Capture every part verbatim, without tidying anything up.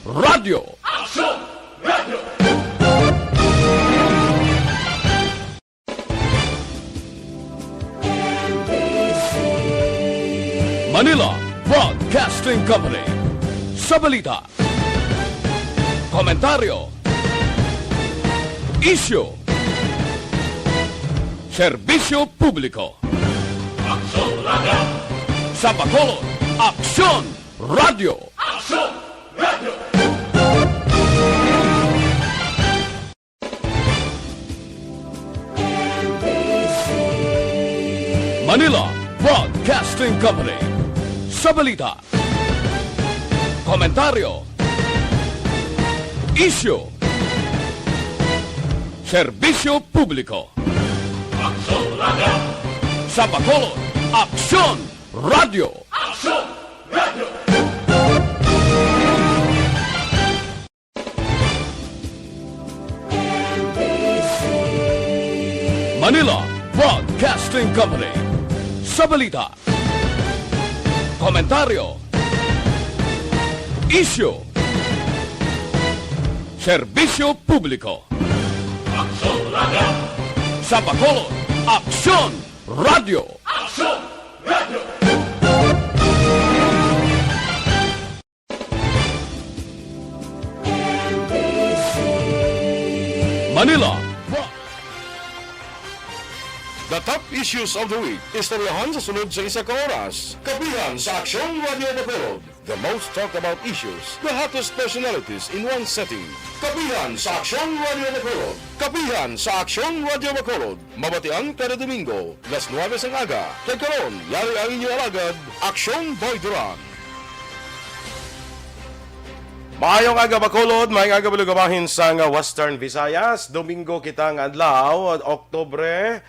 Radyo. Aksyon! Radyo! Manila Broadcasting Company. Sa balita, komentaryo, isyu, serbisyo publiko. Aksyon Radyo. Sa Bacolod, Aksyon Radyo. Aksyon Radyo. Manila Broadcasting Company. Sa balita, komentaryo, isyu, serbisyo publiko. Aksyon Radyo. Sa Bacolod, Aksyon Radyo. Aksyon Radyo. Manila Broadcasting Company. Sa balita, komentaryo, isyu, serbisyo publiko. Aksyon Radyo. Sa Bacolod, Aksyon Radyo. Aksyon Radyo. Manila. The top issues of the week. Istoryahan sa sunod sa isa ka oras. Kapihan sa Aksyon Radio Bacolod. The most talked about issues, the hottest personalities in one setting. Kapihan sa Aksyon Radio Bacolod. Kapihan sa Aksyon Radio Bacolod. Mabatian kada Domingo, las nuebe sang aga. Kag karon, yari ang inyo alagad, Aksyon Boy Duran. Maayong aga, Bacolod. Maayong aga, Balugabahin sang Western Visayas. Domingo kita nga adlaw, Oktubre,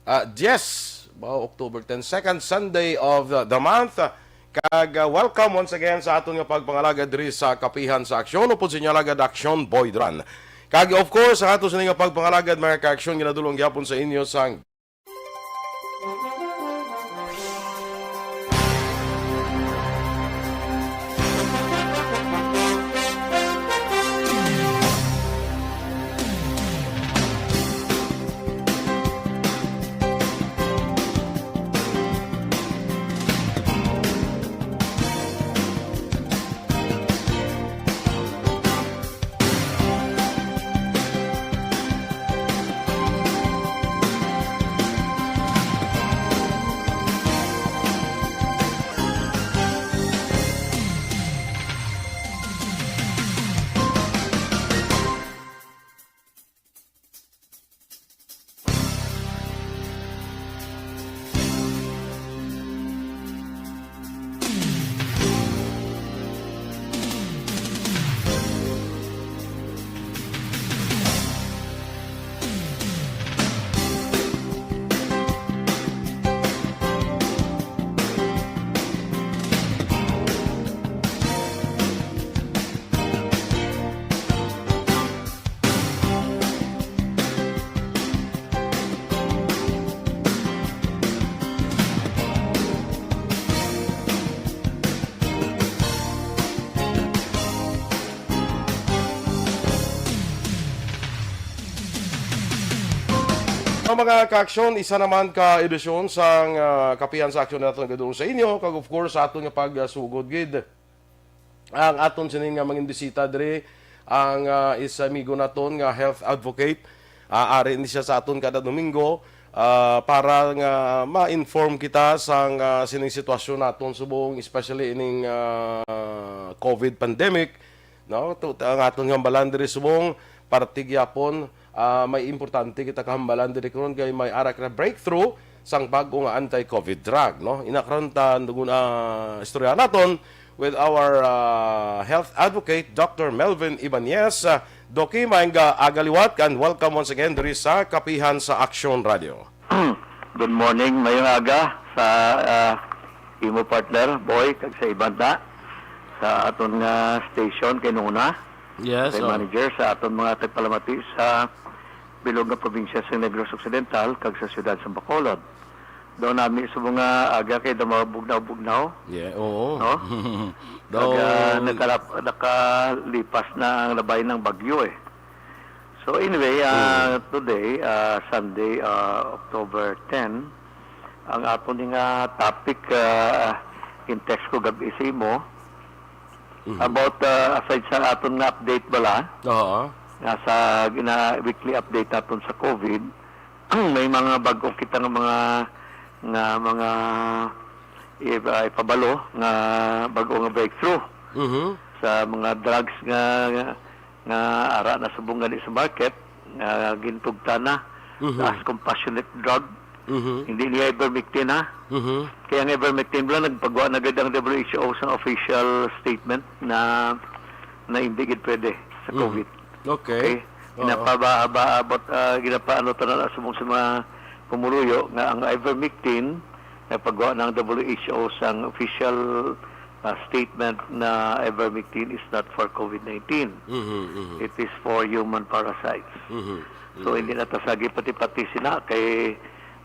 ah, diyes, ba, October ten, second Sunday of the, the month. Kag, ah, welcome once again sa aton nga pagpangalagad diri sa Kapihan sa Aksyon, upod sa inyo alagad, Aksyon Boy Duran. Kag, of course, ang aton sini nga pagpangalagad, mga ka-aksyon, ginadulong gyapon sa inyo sang Ang mga ka-aksyon, isa naman ka edisyon sang, ah, Kapihan sa Aksyon naton gadulong sa inyo, kag of course sa aton nga pagsugod gid ang aton sini nga mangin bisita diri, ang, ah, is amigo naton nga health advocate. Ah, ari ni siya sa aton kada Domingo, ah, para nga ma-inform kita sang, ah, sining sitwasyon naton subong, especially ining, ah, covid pandemic, no? Tu-, ang aton hambalan diri subong, parte gyapon, ah, may importante kita kahambalan diri karon kay may ara kita breakthrough sang bag-o nga anti-covid drug, no? Ina karon ta nugon, ah, istorya naton with our, ah, health advocate, Doctor Melvin Ibanez. Ah, Doki, maayong aga liwat, and welcome once again diri sa Kapihan sa Aksyon Radio. Good morning, mayong aga sa, ah, imo partner, Boy, kag sa iban na sa aton nga station kay nuna. Yes, kay oh. Manager sa aton mga tagpalamati sa bilog nga probinsya sa Negros Occidental kag sa siyudad sa Bacolod. Daw nami sa mga aga kay daw mga bugnaw-bugnaw. Yeah, oo. No? Daw Kag, ah, nakalap-, nakalipas na ang labay ng bagyo eh. So anyway, ah, Mm. today, ah, Sunday, ah, October ten, ang aton nga topic, ah, in text ko gabi sa imo, Mhm. about, ah, aside sa aton nga update bala, Oo. nga sa gina-, weekly update naton sa COVID, may mga bag-o kita nga mga, nga mga i-, ah, ipabalo nga bag-o nga breakthrough Mhm. sa mga drugs nga, nga ara na subong gani sa market, nga gintugtan na Mhm. as compassionate drug. Mhm. Hindi niya ivermectin, ha? Mhm. Kaya ang ivermectin bala, nagpagawa na gid ang W H O sa official statement na, na hindi gid pwede sa Mhm. COVID. Okay. Okay? Oo. Ginapaba-, ba-, abot, ah, ginapaano tanan subong sa mga pumuluyo nga ang ivermectin, nagpagawa na ang W H O sang official, ah, statement na ivermectin is not for COVID nineteen. Mhm, mhm. It is for human parasites. Mhm, So, mhm. hindi na ta sagi pati-pati sina kay,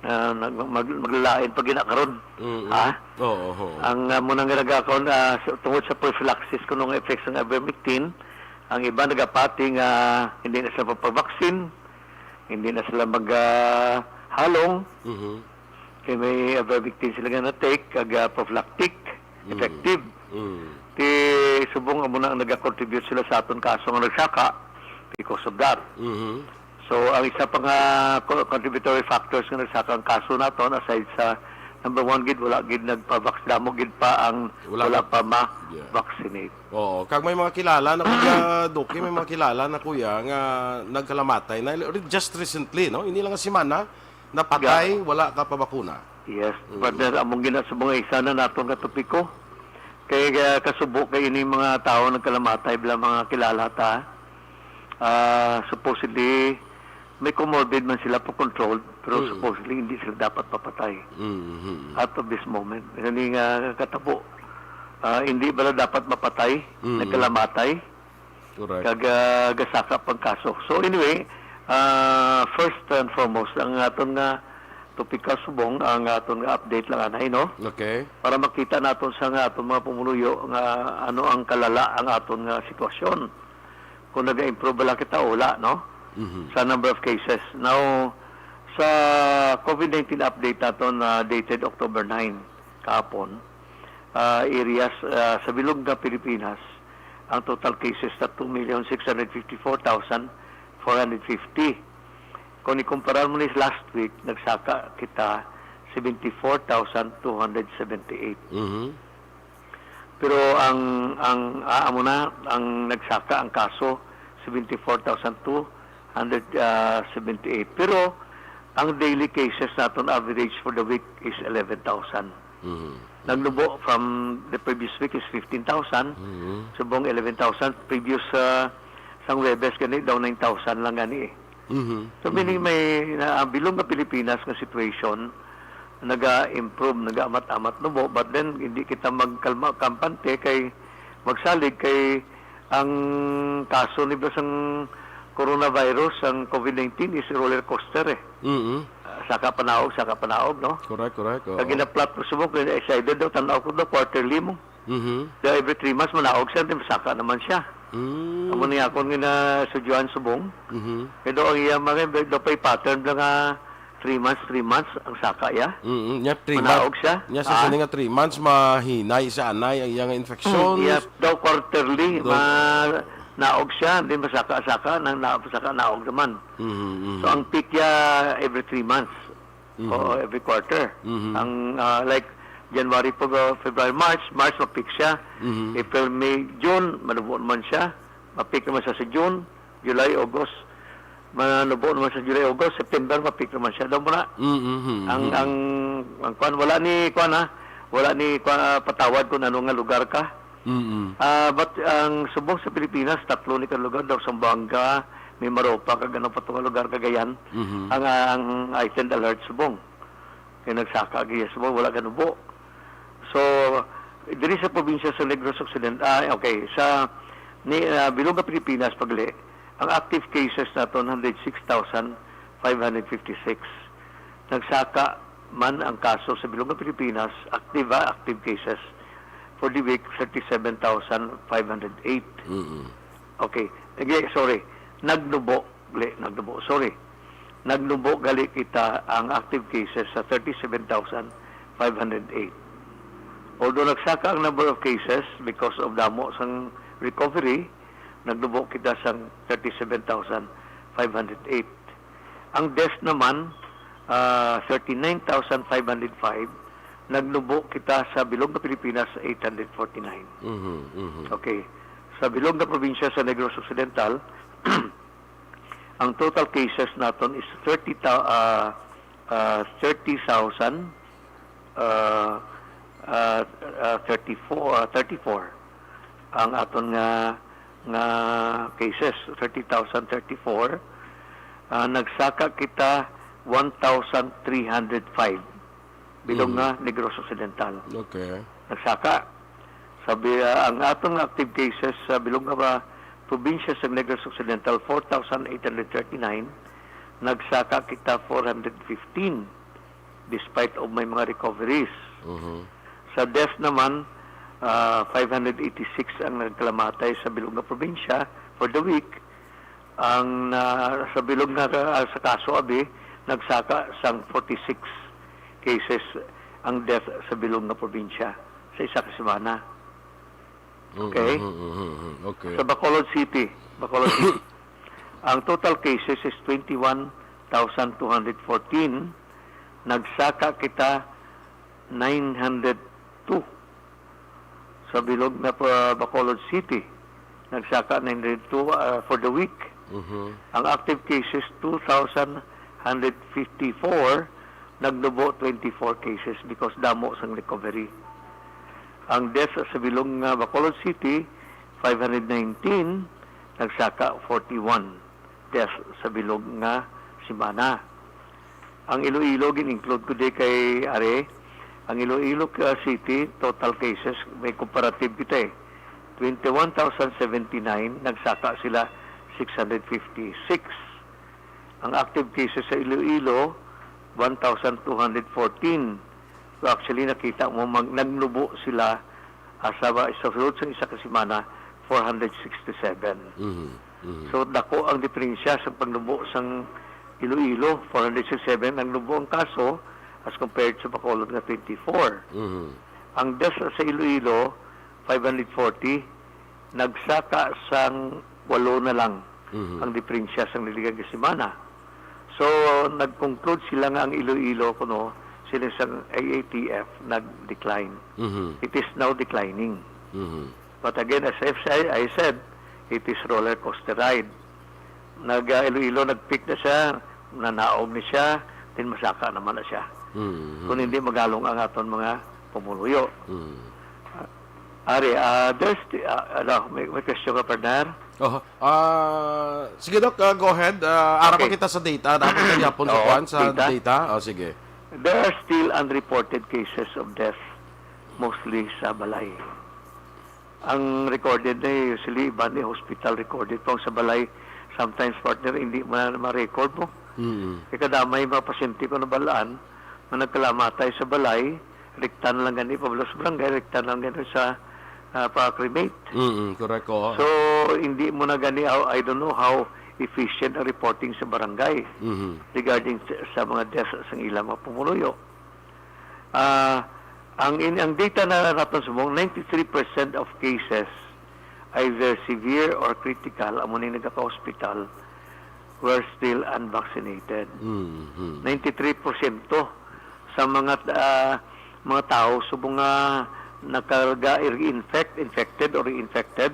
ah, nag-, mag-, maglalain pa gina karon. Mhm. Ha? Oo, oo. Ang, ah, muna nga nagakaon, ah, sa, tungod sa prophylaxis kuno nga effects ng ivermectin, ang iba nagapati nga hindi na sila magpabaksin, hindi na sila mag, ah, halong. Mhm. Kay may ivermectin sila nga na-take, kag, ah, prophylactic, Mm. effective. Mm. Ti subong amo na ang nagakontribute sila sa aton kaso nga nagsaka because of that. Mhm. So, ang isa pa nga co-, contributory factors nga nagsaka ang kaso naton, aside sa number one gid, wala gid nagpa-vax-, damo gid pa ang Wala wala pa pa, yeah. vaccinate. Oo, kag may mga kilala na, Kuya Duque, may mga kilala na, Kuya, nga nagkalamatay na re-, just recently, no? Hindi lang nga semana, napatay, Yeah. wala ka pa bakuna. Yes, Mm. partner, among gina sa mga isa na naton nga topiko. Kay, ah, kasubo kay ini mga tawo nagkalamatay, bala mga kilala ta. Ah, supposedly, may comorbid man sila for control, pero Mm. supposedly hindi sila dapat mapatay Mm-hmm. at of this moment. Gani nga katabo, ah, hindi bala dapat mapatay, Mm. nagkalamatay, Correct. kag, ah, gasaka pang kaso. So anyway, ah, first and foremost, ang aton nga topika subong, ang aton nga update lang anay, no? Okay. Para makita naton sa nga aton mga pumuluyo nga ano ang kalala ang aton nga sitwasyon. Kung naga-improve bala kita o wala, no? Mhm. Sa number of cases. Now, sa COVID nineteen update naton na dated October nine, kahapon, ah, areas, ah, sa bilog nga Pilipinas, ang total cases na two million six hundred fifty-four thousand four hundred fifty. Kung ikumpara mo ni last week, nagsaka kita seventy-four thousand two hundred seventy-eight. Mhm. Pero ang, ang, ah, amo na, ang nagsaka ang kaso, seventy-four thousand two hundred seventy-eight. Pero ang daily cases naton average for the week is eleven thousand. Mhm. Nagnubo from the previous week is fifteen thousand. Mhm. Subong eleven thousand. Previous, ah, sang Huwebes gani daw nine thousand lang gani eh. Mhm. So, meaning Mhm. may na, ang bilog nga Pilipinas nga situation, naga-improve, naga-amat-amat nubo, but then hindi kita magkalma, kampante kay magsalig kay ang kaso ni ba sang coronavirus, ang COVID nineteen is roller coaster eh. Mhm. Ah, saka panaog, saka panaog, no? Correct, correct, oo. Kag gina-plot ko subong, kay excited daw, tan-aw ko daw, quarterly mo. Mhm. Kaya every three months, manaog siya, then masaka naman siya. Mm. Amo ni akon nga na sa Joan Subong. Mhm. Kaya daw ang iya mga, daw pa'y pattern na nga three months, three months, ang saka iya. Mm, nya three Manaog months. Siya. Nya sa Ah. sini nga three months, mahinay sa anay ang iyang infections. Mm, iya, daw quarterly, Daw ma-, naog siya, then masaka-saka, nang na-, masaka naog naman. Mhm, mhm. So, ang peak ya every three months. Mhm. Oo, every quarter. Mhm. Ang, ah, like, January po, ah, February, March, March, ma-peak siya. Mhm. April, May, June, manubo naman siya. Ma-peak naman siya sa June, July, August. Manubo naman sa July, August, September, ma-peak naman siya. Daw mo na. Mhm, mhm, Ang, mhm. ang, ang kwan, wala ni, kwan ha, wala ni, kwan, ah, patawad kung ano nga lugar ka. Mm. Ah, but ang subong sa Pilipinas, tatlo ni ka lugar daw, Zamboanga, Mimaropa, kag ano pa to nga lugar, Cagayan. Mhm. Ang, ang heightened alert subong. Kay nagsaka gid subong, wala ganubo. So, diri sa probinsya sa Negros Occidental, ah, okay, sa ni, ah, bilog nga Pilipinas, pagli, ang active cases naton, hundred six thousand five hundred fifty-six. Nagsaka man ang kaso sa bilog nga Pilipinas, active, ah, active cases for the week, thirty-seven thousand five hundred eight. Mm-mm. Okay. Again, sorry. Nagnubo. Gali, nagnubo. Sorry. Nagnubo gali kita ang active cases sa thirty-seven thousand five hundred eight. Although nagsaka ang number of cases because of damo sang recovery, nagnubo kita sang thirty-seven thousand five hundred eight. Ang death naman, ah, thirty-nine thousand five hundred five, nagnubo kita sa bilog nga Pilipinas, eight hundred forty-nine. Mhm, mhm. Okay. Sa bilog nga probinsya sa Negros Occidental, ang total cases naton is thirty thou-, ah, ah, thirty thousand, ah, ah, ah, thirty-four, ah, thirty-four ang aton nga, nga cases, thirty thousand thirty-four. Ah, nagsaka kita one thousand three hundred five bilog Mhm. nga Negros Occidental. Okay. Nagsaka. Sabi, ah, ang aton nga active cases sa bilog nga ba, probinsya sa Negros Occidental, four thousand eight hundred thirty-nine. Nagsaka kita four hundred fifteen despite of may mga recoveries. Mhm. Sa death naman, ah, five hundred eighty-six ang nagkalamatay sa bilog nga probinsya for the week. Ang, ah, sa bilog nga, ah, sa kaso, abi, nagsaka sang forty-six cases ang death sa bilog nga probinsya sa isa ka semana. Mm, Okay. mm, mm, mm, mm. Okay. Sa Bacolod City, Bacolod City, ang total cases is twenty-one thousand two hundred fourteen. Nagsaka kita nine hundred two. Sa bilog nga pa Bacolod City, nagsaka nine hundred two, ah, for the week. Mhm. Ang active cases, two thousand one hundred fifty-four, nagnubo twenty-four cases because damo sang recovery. Ang death sa bilog nga Bacolod City, five hundred nineteen, nagsaka forty-one death sa bilog nga semana. Ang Iloilo, gin-include ko di kay Are. Ang Iloilo ka City, total cases, may comparative kita eh. Twenty-one thousand seventy-nine, nagsaka sila six hundred fifty-six. Ang active cases sa Iloilo, one thousand two hundred fourteen. So, actually, nakita mo, mag-, nagnubo sila, ah, sa, sa sulod sang isa ka semana, four hundred sixty-seven. Mhm, mhm. So, dako ang diferensya sa pagnubo sang Iloilo, four hundred sixty-seven ang nubo ang kaso as compared sa Bacolod nga twenty-four. Mhm. Ang death sa Iloilo, five hundred forty, nagsaka sang walo na lang Mhm. ang diferensya sang niligan nga semana. So, nag-conclude sila nga ang Iloilo kuno, sila sang I A T F, nag-decline. Mhm. It is now declining. Mhm. But again, as I've said, I said, it is roller coaster ride. Nag, ah, Iloilo, nag-peak na siya, nanaog ni siya, then masaka naman na siya. Mhm. Kung hindi magalong ang aton mga pumuluyo. Mhm. Ari, ah, there's the, ah, ano, may, may question ka, partner? Oh, ah, sige, Doc, ah, go ahead. Ah, ara pa Okay. kita sa data. Dapat ka gyapon sa Oo, kuwan, sa data. data. Oh, sige. There are still unreported cases of death, mostly sa balay. Ang recorded na usually, iban ni hospital recorded, kung sa balay, sometimes, partner, hindi mo na ma-record mo. Mm. Kay kadamay mga pasyente ko nabalaan nga nagkalamatay sa balay, rektan lang gani pa sa barangay, rektan lang gani sa, ah, pa-cremate. Mm, correct, oo. So, hindi mo na gani, I, I don't know how efficient ang reporting sa barangay Mhm. regarding sa, sa mga deaths sa ilang mga pumuluyo. Ah, ang in-, ang data na naton subong, ninety-three percent of cases, either severe or critical, amo ni nagaka-hospital, were still unvaccinated. Mhm. Ninety-three porsyento sa mga, ah, mga tao subong nga nakarga, infect, infected or reinfected,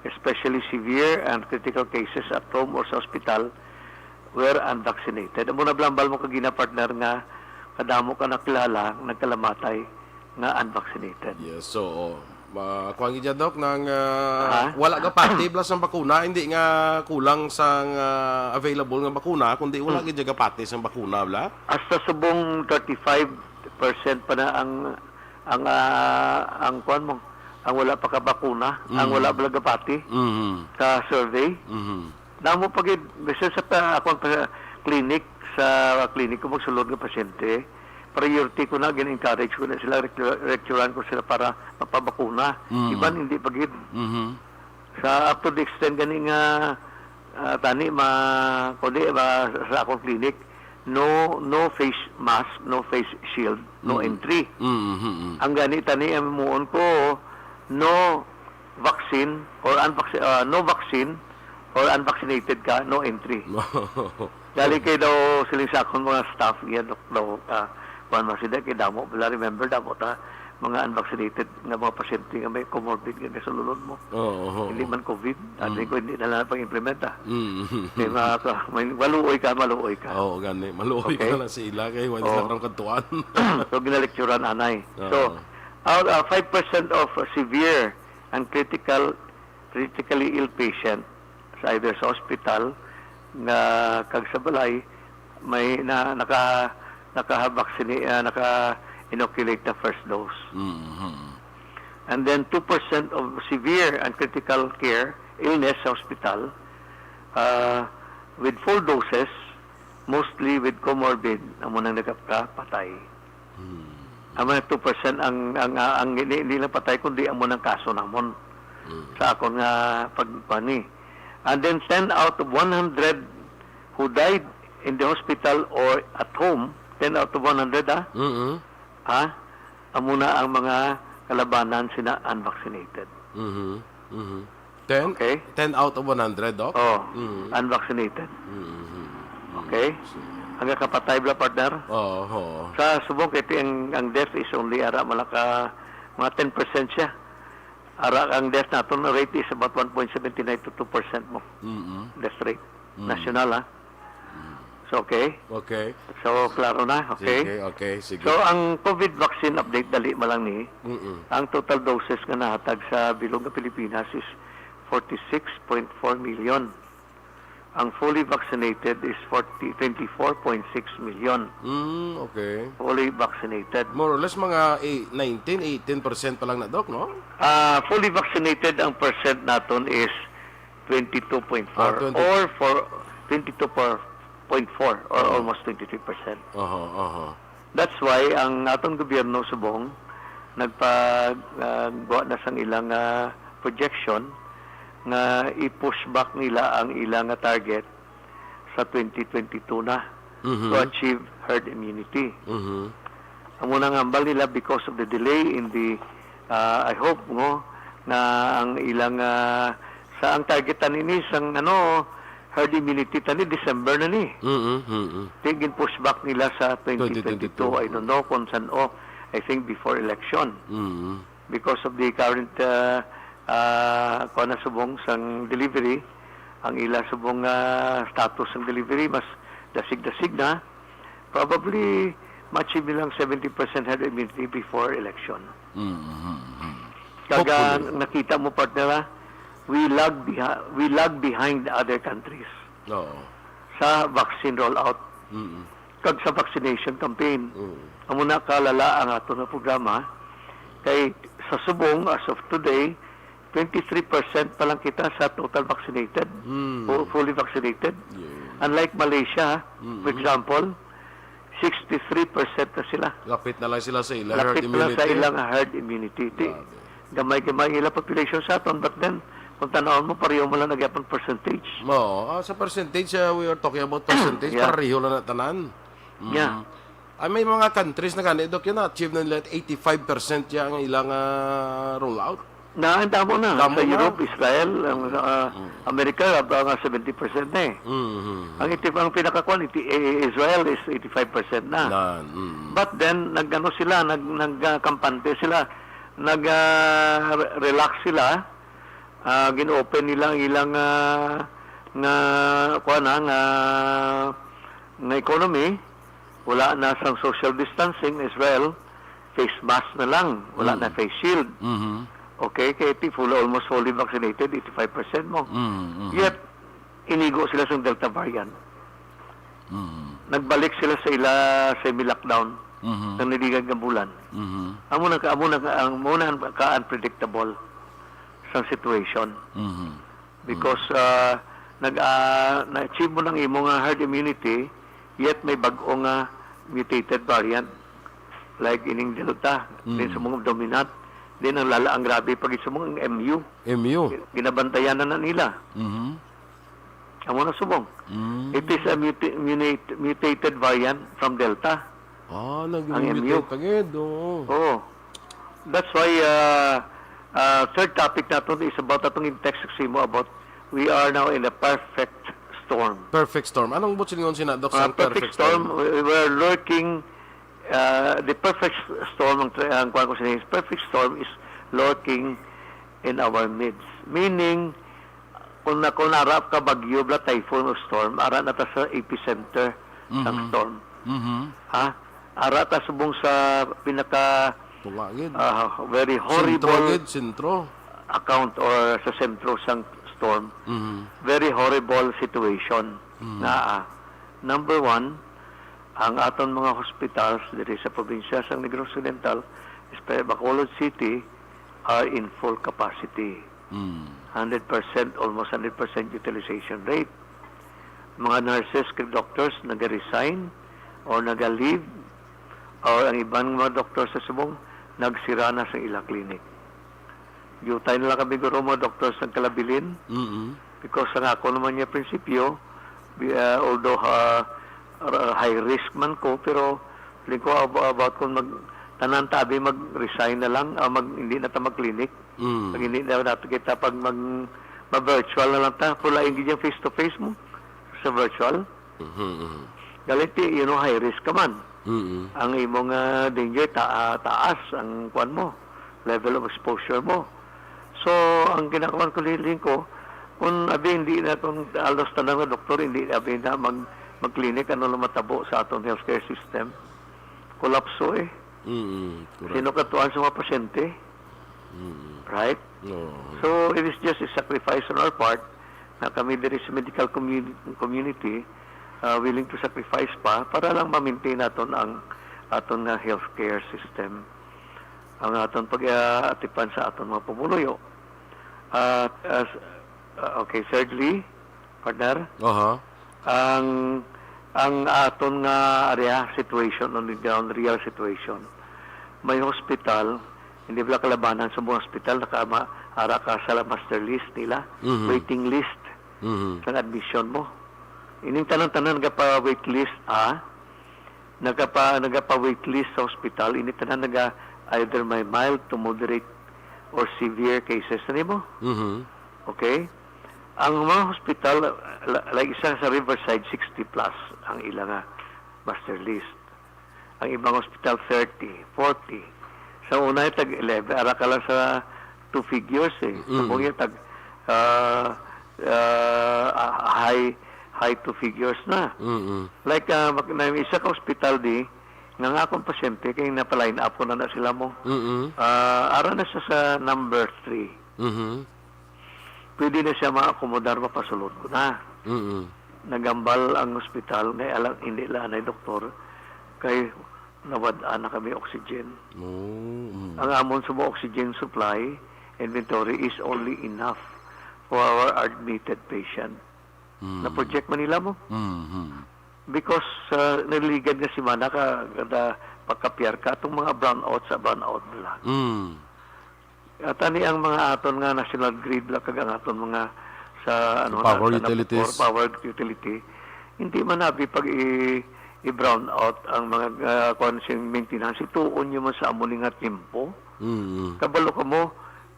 especially severe and critical cases at home or sa hospital, were unvaccinated. Amo na, Blambal, mo kagina, partner, nga kadamo ka nakilala nagkalamatay nga unvaccinated. Yes, so, oh. Ma-, kuwan gid yan, Doc, nang, ah, Ha? wala ka pati bala sang bakuna, hindi nga kulang sang, ah, available nga bakuna, kundi wala Hmm. gid ka pati sang bakuna, bala? Hasta subong thirty-five percent pa na ang, ang, ah, ang kuwan mo, ang wala pa kabakuna, ang Mm. wala bala gapati Mhm. sa survey. Mhm. Damo pa gid, bisan sa pa, akon pa clinic, sa clinic ko magsulod nga pasyente, priority ko na, gin-encourage ko na sila, rectu-, recturan ko sila para mapabakuna. Mm. Iban hindi pa gid. Mhm. Sa, up to the extent gani nga, ah, tani ma-, kundi ma-, sa akong clinic, no, no face mask, no face shield, no Mm. entry. Mm, mm, mm. Ang gani tani, ang muon ko, no vaccine or unvaccin-, ah, no vaccine or unvaccinated ka, no entry. Dali kay daw siling sa akon mga staff, iya, dok, daw, ah, kuwan man sila, kay damo, wala, remember, damo ta, mga unvaccinated nga mga pasyente nga may comorbid nga sa lulod mo. Oo, oo. Hindi man COVID, ano Mm. ko, hindi na lang pag-implement, ah. Mm. Kay mga ka-, may, maluoy ka, maluoy ka. Oo, gani. Maluoy Okay. ka na sa ila, kay wala Oo. sila karong kadtuan. So, ginalecturan, anay. Oo. So, out, ah, five percent of severe and critical, critically ill patient sa either sa hospital nga kag sa balay, may na, naka, naka-vaccine, ah, naka-inoculate na first dose. Mhm. And then two percent of severe and critical care illness sa hospital, ah, with full doses, mostly with comorbid, amo nang nagkapatay. Hmm. Amo na two percent ang, ang, ang, ang hindi, hindi lang patay, kundi amo nang kaso namon Hmm. sa akon nga pagkuan ni. And then ten out of one hundred who died in the hospital or at home, ten out of one hundred, ah, Mm-mm. ah, amo na ang mga kalabanan sina unvaccinated. Mhm. Mhm. Ten? Okay. Ten out of one hundred, Doc? Oh, Mm. unvaccinated. Mhm. Okay? Sige. Ang kapatay bala, partner? Oo, oo. Sa subong kay ang, ang death is only ara malaka mga ten percent siya. Ara ang death naton rate is about one point seven nine to two percent mo. Mm-mm. Death rate. Mm. National, ah. Mm. So, okay? Okay. So, klaro na, okay? Sige, okay, sige. So, ang COVID vaccine update, dali man lang ni. Mm-mm. Ang total doses nga nahatag sa bilog nga Pilipinas is forty-six point four million. Ang fully vaccinated is forty, twenty-four point six million. Mm, okay. Fully vaccinated. More or less, mga ei-, nineteen, eighteen percent pa lang na, Doc, no? Ah, fully vaccinated ang percent naton is twenty-two point four Ah, twenty. or for twenty-two point four or Aha. almost twenty-three percent. Aha, aha. That's why ang aton gobyerno subong nagpa-, ah, gawa na sang ilang, ah, projection nga i-push back nila ang ilang, ah, target sa twenty twenty-two na Mhm. to achieve herd immunity. Mhm. Amo na nga hambal nila because of the delay in the, ah, I hope, no, nga ang ilang, ah, sa ang target tani ni sang, ano, herd immunity tani December na ni. Mhm, mhm. Di gin-push back nila sa twenty twenty-two. Twenty twenty-two. I don't know kung san-o. I think before election. Mhm. Because of the current, ah, ah, kuwan na subong sang delivery, ang ila subong, ah, status sang delivery mas dasig-dasig na. Probably, ma-achieve nilang seventy percent herd immunity before election. Mm, mm, mm. Kag, ah, Hopefully. nakita mo, partner, ah, we lag behi-, we lag behind other countries Oo. sa vaccine rollout Mm. kag sa vaccination campaign. Mm. Amo na kalala ang ato nga programa. Kay sa subong, as of today, twenty-three percent pa lang kita sa total vaccinated, Mm. fu-, fully vaccinated. Yeah. Unlike Malaysia, Mm. for example, sixty-three percent na sila. Lapit na lang sila sa ila herd Lapit na lang sa immunity. ilang herd immunity. Ti, Grabe. gamay-gamay ang ilang population sa aton, but then, kung tan-awon mo, pareho mo lang na gyapon percentage. Oo, ah, sa percentage, ah, we are talking about percentage, Yeah. pareho lang na tanan. Mm. Yeah. Ah, may mga countries na gani, Doc, yun, na-achieve na nila eighty-five percent ya ang ilang, ah, rollout. Na, ang damo na. Damo Sa na. Europe, Israel, ang, ah, Mm. Amerika, mga seventy percent na eh. Mm-hmm. Ang iti-, ang pinakakuan, iti-, eh, Israel is eighty-five percent na. Na, mm. But then, nag-ano sila, nag-, nag-, ah, kampante sila, nag, ah, re-, relax sila, ah, gin-open nila ang ilang, ah, nga, kuan na, nga, nga economy, wala na sang social distancing, Israel, face mask na lang, wala Mm. na face shield. Mhm. Okay, kay ti full, almost fully vaccinated, eighty-five percent mo. Mm, mhm. Yet, inigo sila sa Delta variant. Mhm. Nagbalik sila sa ila semi-lockdown Mhm. sa niligan nga bulan. Mhm. Amo na ka, amo na ka, ang, amo na ang ka-unpredictable sa situation. Mhm. Because, Mm. ah, nag, ah, na-achieve mo ng imo nga herd immunity, yet may bag-o nga mutated variant. like ining Delta, din Mm. sa mga dominant, din ang lala, ang grabe pa gid sa mga M U. M U. Ginabantayan na, na nila. Mhm. Amo na subong. Mm. It is a muta-, munate-, mutated variant from Delta. Ah, Ang M U. nag-mutate agad, oo. Oo. That's why, uh, uh, third topic naton is about atong in text sa imo about we are now in a perfect storm. Perfect storm. Anong buot silingon sina, Doc, Uh, sa perfect perfect storm, storm? we, we are lurking, uh, the perfect storm, ang, ang kuwan ko sa English, perfect storm is lurking in our midst. Meaning, kung na, kung ara ka bagyo, bala typhoon or storm, ara na ta sa epicenter sang Mhm. storm. Mhm. Ha? Ara ta subong sa pinaka, Tunga gid. ah, very Sentro horrible gid, sentro. account or sa sentro sang storm. Mhm. Very horrible situation Mhm. na, ah, number one, ang aton mga hospitals diri sa probinsya sang Negros Occidental, especially Bacolod City, are in full capacity. Mm. Hundred percent, almost hundred percent utilization rate. Mga nurses kag doctors naga-resign or naga-leave, or ang iban nga mga doktor sa subong nagsira na sa ila clinic. Diutay na lang kami guro mga doktor sa Kalabilin. Mm-mm. Because ang ako naman nga prinsipyo, bi-, ah, although, ah, r-, high risk man ko, pero feeling ko ab-, about kung mag-, tanan tabi mag-resign na lang, ah, mag-, hindi na ta mag-clinic. Mm. Pag hindi na nato kita pag mag-, ma-virtual na lang ta, pero lain gid yung face-to-face mo sa virtual. Mhm, mhm. Galit, you know, high risk ka man. Mm-mm. Ang imong, ah, danger ta-, ah, taas ang kwan mo, level of exposure mo. So, ang kinakawan ko, liling ko, kung abi hindi na, kung alos tanan nga doktor, hindi abi na mag-, mag-clinic, ano lang matabo sa atong healthcare system? Kolapso eh. Mm, correct. Sino katuan sa mga pasyente? Mm. Right? Oo. So, it is just a sacrifice on our part na kami diri sa medical commu-, community, ah, willing to sacrifice pa para lang ma-maintain naton ang aton nga healthcare system, ang aton pag-atipan sa aton mga pumuluyo. At, as, ah, okay, thirdly, partner, Aha. ang, ang aton nga area situation on the ground, real situation. May hospital, hindi bala kalabanan sa mga hospital, naka-, ma-, ara ka sa master list nila, Mhm. waiting list Mhm. sang admission mo. Ining tanan-tanan nagapa-wait list, ah, nagapa-, nagapa-wait list sa hospital, ini tanan naga either may mild to moderate or severe cases na nimo. Mhm. Okay? Ang mga hospital, la-, like isa sa Riverside, sixty plus ang ila nga master list. Ang ibang hospital, thirty, forty. Sa una, tag eleven, ara ka lang sa two figures eh. Sa Mm. Buya, tag, ah, ah, high, high two figures na. Mm-mm. Like, ah, mag-, may isa ka hospital di, nga nga akong pasyente, kay napa-line up ko na na sila mo. Mm-mm. Ah, ara na siya sa number three. Mhm. Pwede na siya ma-accommodar, mapasulod ko na. Mm-mm. Nagambal ang hospital, nga alang, hindi lang anay doktor, kay nawad-an na kami oxygen. Oh, mm. Ang amon sa mga oxygen supply inventory is only enough for our admitted patient. Mm. Na-project man nila mo. Mhm. Because, uh, naligad nga semana ka, kada pagkapiyar ka, itong mga brownout sa brownout nila. Mm. At ani ang mga aton nga national grid la kag ang aton mga sa, ano na, Power sa utilities. Napocor, power utility, hindi man abi pag i-, i-brown out ang mga, ah, kuwan sing maintenance. Ituon nyo man sa amo ni nga tiempo. Mm. Kabalo ka mo,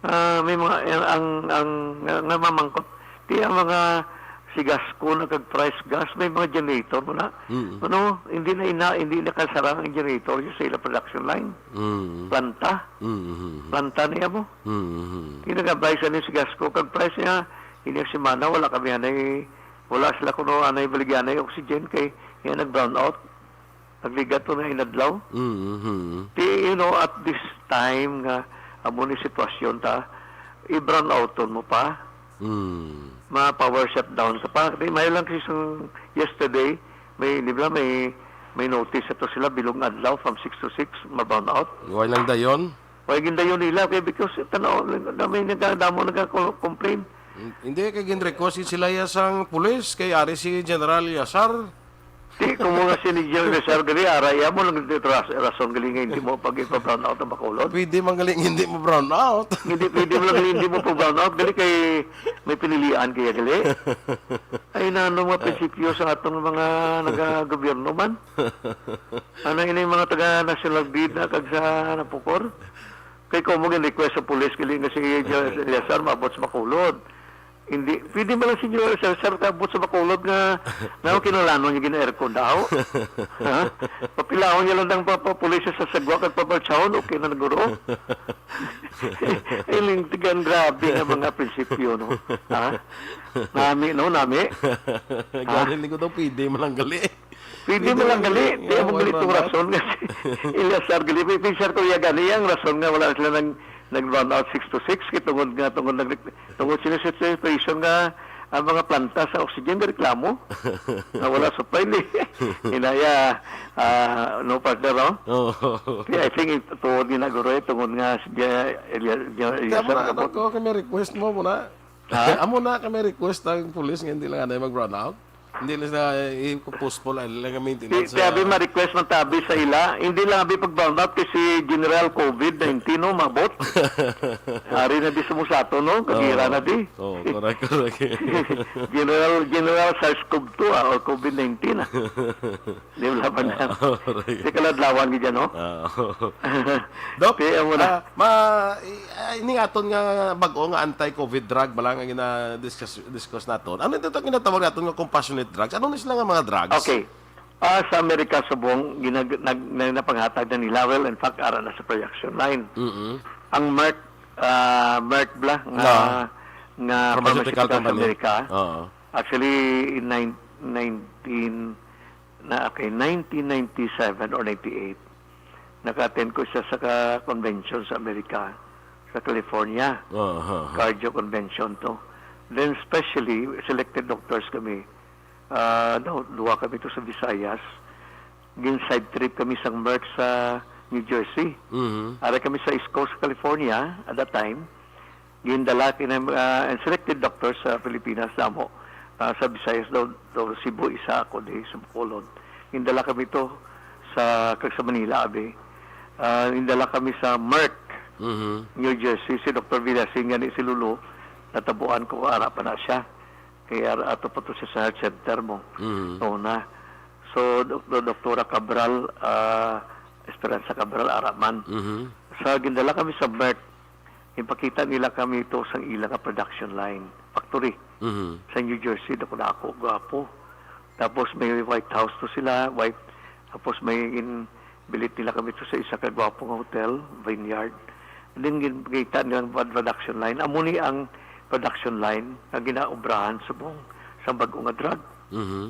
ah, may mga, ang, ang, ang, nga, nga mamangkot, di ang mga Sigasco na kag Price Gas, may mga generator mo na. Mm. Ano, hindi na ina-, hindi na kasarang ang generator sa ila production line. Mm. Planta. Mm. Planta niya mo. Mm. Di nagabay sa ni Sigasco kag Price niya, ini semana wala kami anay, wala sila kuno anay baligyanay oxygen kay niya nag-brown out. Nagligat to na inadlaw. Mm-hmm. Di, you know, at this time nga amo ni sitwasyon ta, i-brown outon mo pa. Mm. Ma-power shutdown ka pa. Di, may lang kasi sang yesterday, may, di ba, may, may notice ato sila, bilog nga adlaw, from six to six, ma-brown out. Way lang dayon? Way gindayon nila, kay because, tanaw, na may nagkadamo nagka-complain. Hindi, kay gin-request sila ya sang pulis, kay ari si General Yasar. Di, kung mga si Nigel Rizal gali, ara, iya mo lang dito ras-, rason gali nga hindi mo pag ipa-brown out ang Bacolod. Pwede man gali hindi mo brown out. Hindi, pwede mo lang gali hindi mo pa-brown out. Gali kay may pinilian kaya gali. Ay, na ano mga Ah. prinsipyo sa atong mga nagagobyerno man? Ano ini mga taga National Grid na kag sa Napocor? Kay kung mo gin-request sa pulis, gali nga si Judge Eliazar, maabot sa Bacolod. Hindi, pwede ba lang, Senyor, sir, sir, kabot sa Bacolod nga, nga kinahanglanon niya gina-aircon daw? Ha? Papilahon niya lang ang pa-, pa-, pulis sa sagwa kag pabalsahon, okay na naguro. Iling tigan, grabe nga mga prinsipyo, no? Ha? Nami, no? Nami? Gani, lingkod daw, pwede man lang gali. Pwede Pwede man lang lang gali. gali. Di Oo, ako gali wala itong na. rason nga si Eliazar gali. May pinsar ko iya gani. Ang rason nga wala sila nag, nag-brown out six to six, kay tungod nga, tungod nag, tungod sila sa situation nga ang mga planta sa oxygen nga reklamo. Na wala supply ni. Inaya, ah, no, partner, oh? Oo. Kaya I think it-, tuod ni Naguro, eh, tungod nga si Eliazar, Eliazar, Kaya mo na, ano Eliazar, ko, kay may request mo muna. Ha? Amo na kay may request ang pulis nga hindi lang anay mag-brown out. Hindi lang sila, eh, i-postpone lang, lang ang maintenance Ti-, sa tiabi ma-request man tabi sa ila. Hindi lang abi pag-brown out kay si General COVID nineteen, no, mabot. Ari na di sumusato, no? Kagira Oo. na di. Oo, correct, correct. General, General SARS-CoV two, ah, or COVID nineteen, ah. Di wala pa na. Ah, correct. Di kaladlawan gid yan, no? Ah, oo. Doc, Kaya mo na. ah, ma-, i-, ah, ining aton nga bag-o nga anti-COVID drug, bala nga gina-discuss, discuss naton. Ano ito ginatawag naton nga compassionate drugs? Ano ni sila nga mga drugs? Okay. Ah, sa Amerika subong, ginag-, nag-, na-, napanghatag na nila. Well, in fact, ara na sa production line. Mm-mm. Ang Merck, ah, Merck bala nga, No. nga Pharmaceutical pharmaceutical sa company. Amerika. Oo. Actually, in nine-, nineteen, na, okay, nineteen ninety-seven or ninety-eight, naka-attend ko siya sa ka-, convention sa Amerika, sa California. Aha, aha. Cardio convention to. Then, specially, selected doctors kami. Ah, daw, duha kami to sa Visayas. Gin-side trip kami sang Merck sa New Jersey. Mhm. Ara kami sa East Coast, California, at that time. Gindala kina, ah, and selected doctors sa Pilipinas, damo. Ah, sa Visayas daw, daw Cebu, isa ako di sa Bacolod. Gindala kami to sa, kag sa Manila, abi. Ah, gindala kami sa Merck, Mhm. New Jersey. Si Doktor Villasin, gani si Lolo, natabuan ko, ara pa na siya. Kaya ato pa to siya sa health center mo. Mhm. Oo na. So, Dok-, Doktora Cabral, ah, Esperanza Cabral, ara man. Mhm. Sa gindala kami sa Merck, ipakita nila kami to sang ila nga production line, factory. Mhm. Sa New Jersey, dako-dako, gwapo. Tapos may White House to sila, white, tapos may in-, bilit nila kami to sa isa ka gwapo nga hotel, Vineyard. Then gin-, kita nilang pad-, production line. Amo ni ang production line nga ginaobrahan subong sa bag-o nga drug. Mhm.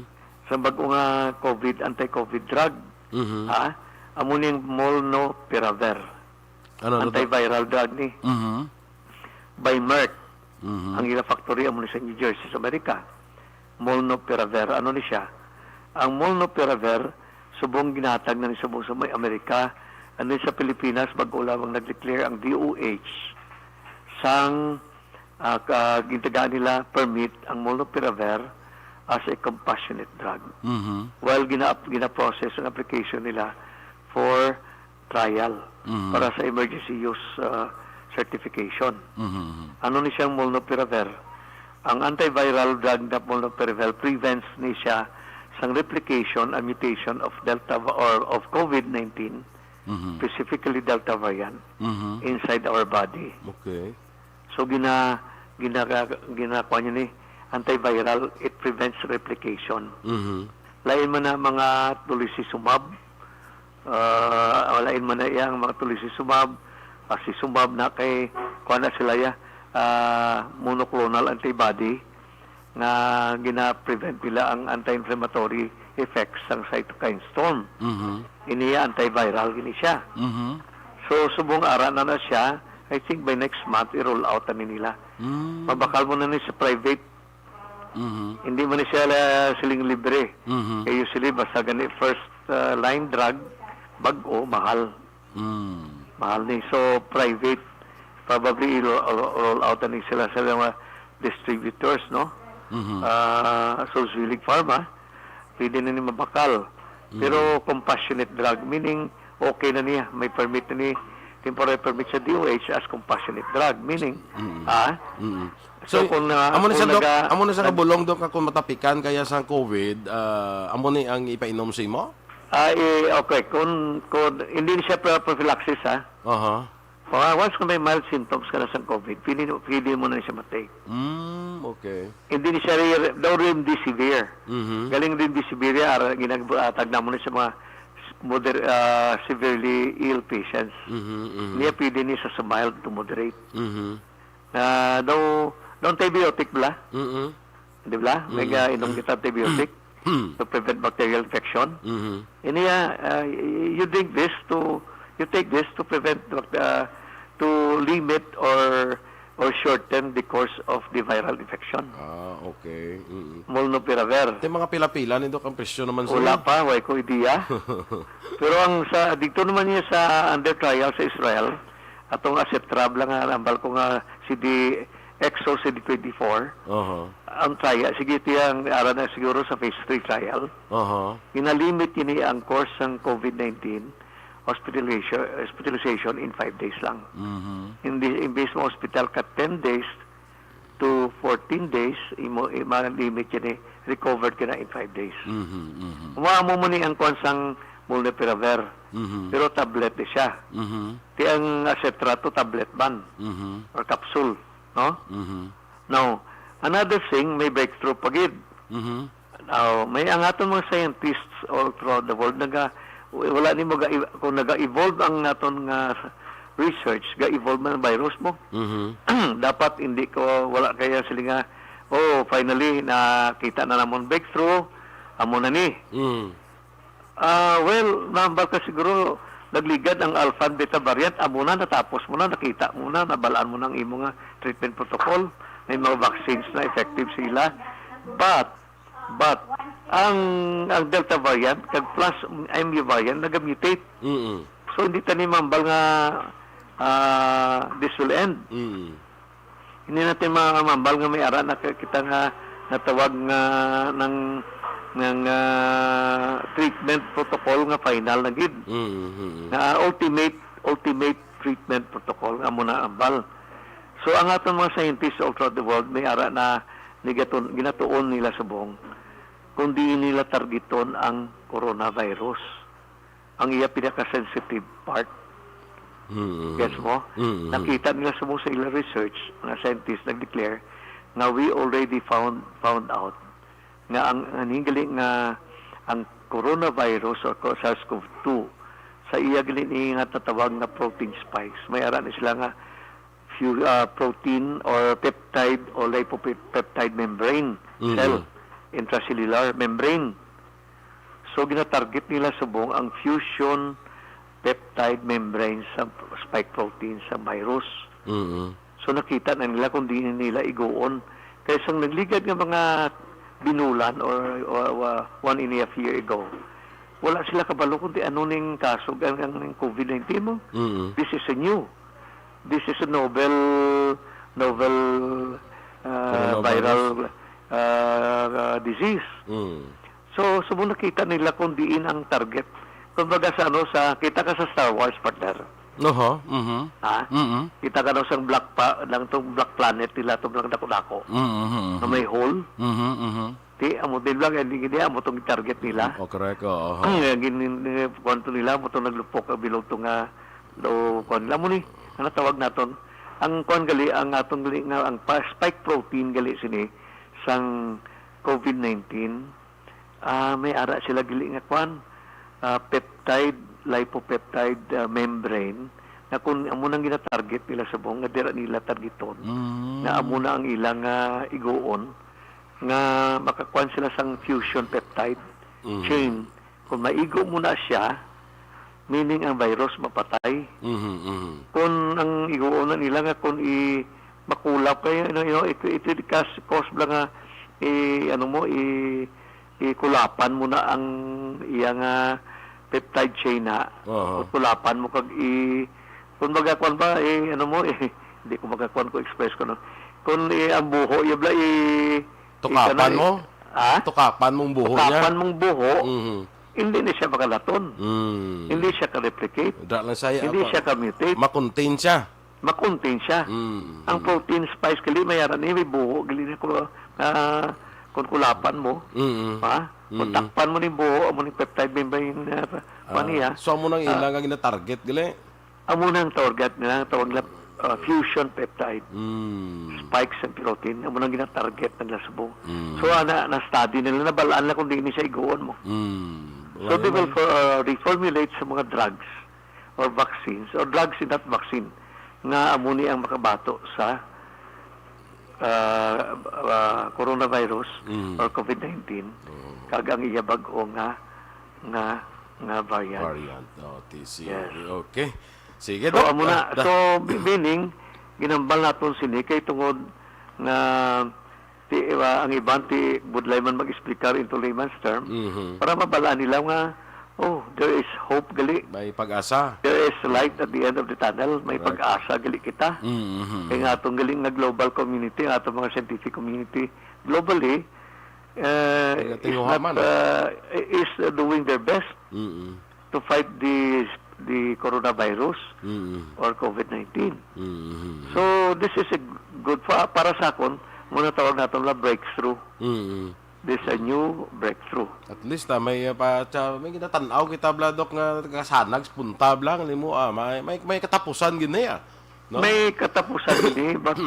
Sa bag-o nga COVID, anti-COVID drug. Mhm. Ha? Amo ni ang molnupiravir. Ano, ano to? Antiviral drug ni. Mhm. By Merck. Mhm. Ang ila factory amo ni sa New Jersey, sa Amerika. Molnupiravir. Ano ni siya? Ang molnupiravir, subong ginatag na ni subong sa may Amerika, and then sa Pilipinas, bag-o lamang nag-declare ang D O H sang, ah, ka-, gintagaan nila permit ang molnupiravir as a compassionate drug. Mhm. While gina-, gina-process ang application nila for trial Mhm. para sa emergency use, ah, certification. Mhm. Ano ni siyang molnupiravir? Ang antiviral drug na molnupiravir prevents ni siya sang replication and mutation of Delta va-, or of COVID nineteen, Mhm. specifically Delta variant, Mhm. inside our body. Okay. So, gina-, gina-, ginakuha niya ni antiviral, it prevents replication. Mhm. Lain man na mga tulisizumab, ah, lain man na iya ang mga tulisizumab, acizumab na kay, kuha na sila ya, ah, monoclonal antibody nga gina-prevent nila ang anti-inflammatory effects sang cytokine storm. Mhm. Ini antiviral gini siya. Mhm. So, subong ara na na siya, I think by next month, i-roll out na ni nila. Mm. Mabakal mo na ni sa private. Mhm. Hindi man ni siya la-, siling libre. Mhm. Kay usually, basta gani first, uh, line drug, bag-o, mahal. Mm. Mahal ni. So, private, probably i-roll, roll out na ni sila sa mga distributors, no? Mhm. Ah, so, Zwillig Pharma, pwede na ni mabakal. Pero Mm. compassionate drug, meaning okay na niya, may permit na ni, temporary permit sa D O H as compassionate drug, meaning, Mm. ah, Mm. so So, kung, ah, amo na kung sa, Doc, naga-, amo na sa nag- kabulong, Doc, nga kung matapikan kaya sa COVID, ah, amo ni ang ipainom sa imo? Ah, eh, okay, kung, kung hindi siya pro-, prophylaxis, ha? Aha. Pa-, once nga may mild symptoms ka na sa COVID, pwede, pwede mo na siya matake. Mm, okay. Hindi ni siya re-, daw remdesivir. Mhm. Galing remdesivir, ara, ginag-, ah, tagna mo na sa mga s-, moder-, ah, severely ill patients. Mhm, mhm. Niya pwede ni sa, sa mild to moderate. Mhm. Ah, daw, daw antibiotic bala. Mhm. Di ba? May Mm. ga-, inom kita antibiotic Mm. to prevent bacterial infection. Mhm. Ini, ah, ah, y-, you drink this to, you take this to prevent, uh, to limit or, or shorten the course of the viral infection. Ah, okay. Mm. Molnupiravir. Ti mga pila-pila ni, Doc, ang presyo naman sa Wala pa, way ko idea. Pero ang sa, dito naman niya sa under trial sa Israel, atong Acetrab lang nga, ambal ko nga C D Exo C D twenty-four. Aha. Ang trial, sige, tiya ang ara na siguro sa phase three trial. Aha. Ginalimit ini ang course sang COVID nineteen hospitalization, hospitalization in five days lang. Mhm. Hindi, imbes mo hospital ka ten days to fourteen days, imo, i-, ma-limit ini, recovered ka na in five days. Mhm, mhm. Mao mo ni ang kwan sang molnupiravir. Mhm. Pero tablet di siya. Mhm. Ti ang Acetra to tablet man Mhm. or capsule, no? Mhm. Now, another thing, may breakthrough pa gid. Mhm. Now, may ang aton mga scientists all throughout the world naga, wala ni maga, kung naga-evolve ang aton nga research, ga-evolve man ang virus mo. Mhm. Dapat hindi ko, wala kaya sila nga, "Oh, finally, nakita na namon breakthrough, amo na ni." Mm. Ah, well, nambal ka siguro, nagligad ang Alpha and Beta variant, amo na, natapos mo na, nakita mo na, nabalaan mo na ang imo nga treatment protocol, may mga vaccines na effective sila. But, but, ang, ang Delta variant, kag plus ang M U variant, nagamutate. Mm-mm. So, hindi ta ni mambal nga, ah, this will end. Mm. Hindi natin mamambal nga may ara na ka-, kita nga natawag nga ng, ng, ah, treatment protocol nga final na gid. Mm, mm, mm. Nga ultimate, ultimate treatment protocol nga amo na ambal. So, ang aton mga scientists all throughout the world, may ara na nigaton-, ginatuon nila subong kung diin nila targeton ang coronavirus, ang iya pinaka-sensitive part. Mm. Gets mo? Mm. Nakita nila subong sa ilang research, mga scientists nag-declare nga we already found, found out nga ang, ang gali nga ang coronavirus or co-, SARS-CoV two, sa iya gali ni nga tatawag nga protein spikes, may ara ni sila nga fu-, ah, protein or peptide o lipopeptide membrane Mm. cell, intracellular membrane. So, ginatarget nila subong ang fusion peptide membrane sa spike protein sa virus. Mm. So, nakita na nila kung diin nila iguon. Kay sang nagligad nga mga binulan or, or, or one and a half year ago, wala sila kabalo kung di ano ning kaso, ang, ang, ang COVID nineteen mo. Mm. This is a new, this is a novel, novel, uh, Coronavirus. Viral, uh, uh, disease. Mm. So, subong nakita nila kung diin ang target. Kumbaga sa ano, sa, kita ka sa Star Wars, partner. Oho, mhm. Ha? Mhm. Kita ka daw sang black pa, lang tong black planet nila, tong black dako-dako. Mhm, mhm, Na may mhm. hole. Mhm, mhm. Ti, amo din lang, hindi, hindi, amo tong target nila. Oh, correct, oo, oho. Ang, eh, gin-, gin-, kuwan to nila, amo tong naglupok, ah, bilog to nga, do, kuwan nila mo ni, ano tawag naton? Ang kuwan gali, ang atong gali nga, ang pa-, spike protein gali sini, sang COVID nineteen, ah, may ara sila gali nga kuwan, ah, peptide, lipopeptide, ah, membrane, na kung amo nang ginatarget nila subong, nga dira nila targeton, Mm. nga amo na ang ilang, ah, iguon, nga makakuan sila sang fusion peptide Mhm. chain. Kung maigo mo na siya, meaning ang virus mapatay. Mhm, mhm. Kung ang iguon na nila nga kung i-, makulap kayo, you know, you know, it, it will cause, cause bala nga, i-, ano mo, i-, ikulapan mo na ang iya nga peptide chain na. Aha. Kulapan mo kag i-, kung magakuan ba, eh, ano mo, eh, hindi ko magakuan ko express ko, no? Kung, eh, ang buho, iya bala, eh, Tukapan ika na, mo? Ha? Tukapan mong buho niya. Tukapan mong buho, Mhm. hindi na siya makalaton. Mm. Hindi siya ka-replicate. Dra lang saya Hindi pa. siya ka-mutate. Makontain siya. Makontain siya. Mm, Ang mm. protein splice gali, may ara ni, may buho gali na ko, ah, kung kulapan mo, Mm, mm. ha? Kung Mm. takpan mo ni buho, amo ni peptide membrane, ah, Ah, pa niya. So, amo nang Ah. ila nga gina-target gali? Amo nang target nila, tawag nila, ah, fusion peptide. Mm. Spikes and protein, amo nang gina-target nila subong. Mm. So, ana, na-study nila, nabalaan na kung diin siya iguon mo. Mm. So, Wala they will man. for, ah, reformulate sa mga drugs or vaccines, or drugs in that vaccine, nga amo ni ang makabato sa, ah, ah, coronavirus Mm. or covid nineteen, Oo. kag ang iya bag-o nga, nga, nga variant. Variant, oh, T C. Yes. Okay. Sige, So, Doc. amo na. Ah, da- So, meaning, ginhambal naton sini kay tungod nga ti, ah, ang iban ti budlay man mag-explicar into layman's term, Mhm. para mabalaan nila nga, oh, there is hope gali. May pag-asa. There is light at the end of the tunnel. May Correct. pag-asa gali kita. Mhm. Kay nga atong gali nga global community, ang atong mga scientific community globally, uh, is Nagatinguha not, man, ah. uh, is doing their best Mm-mm. to fight the the coronavirus Mm-mm. or covid nineteen. Mm-hmm. So, this is a good for, para sa akon, muna tawag naton la breakthrough. Mm-mm. This is a new breakthrough. At least, ah, may, ah, pa, tsa-, may ginatan-aw kita, bla, Doc, nga kasanag, punta, bla, nga limo, ah, may, may, may katapusan gid na, ah. No? May katapusan gid, but,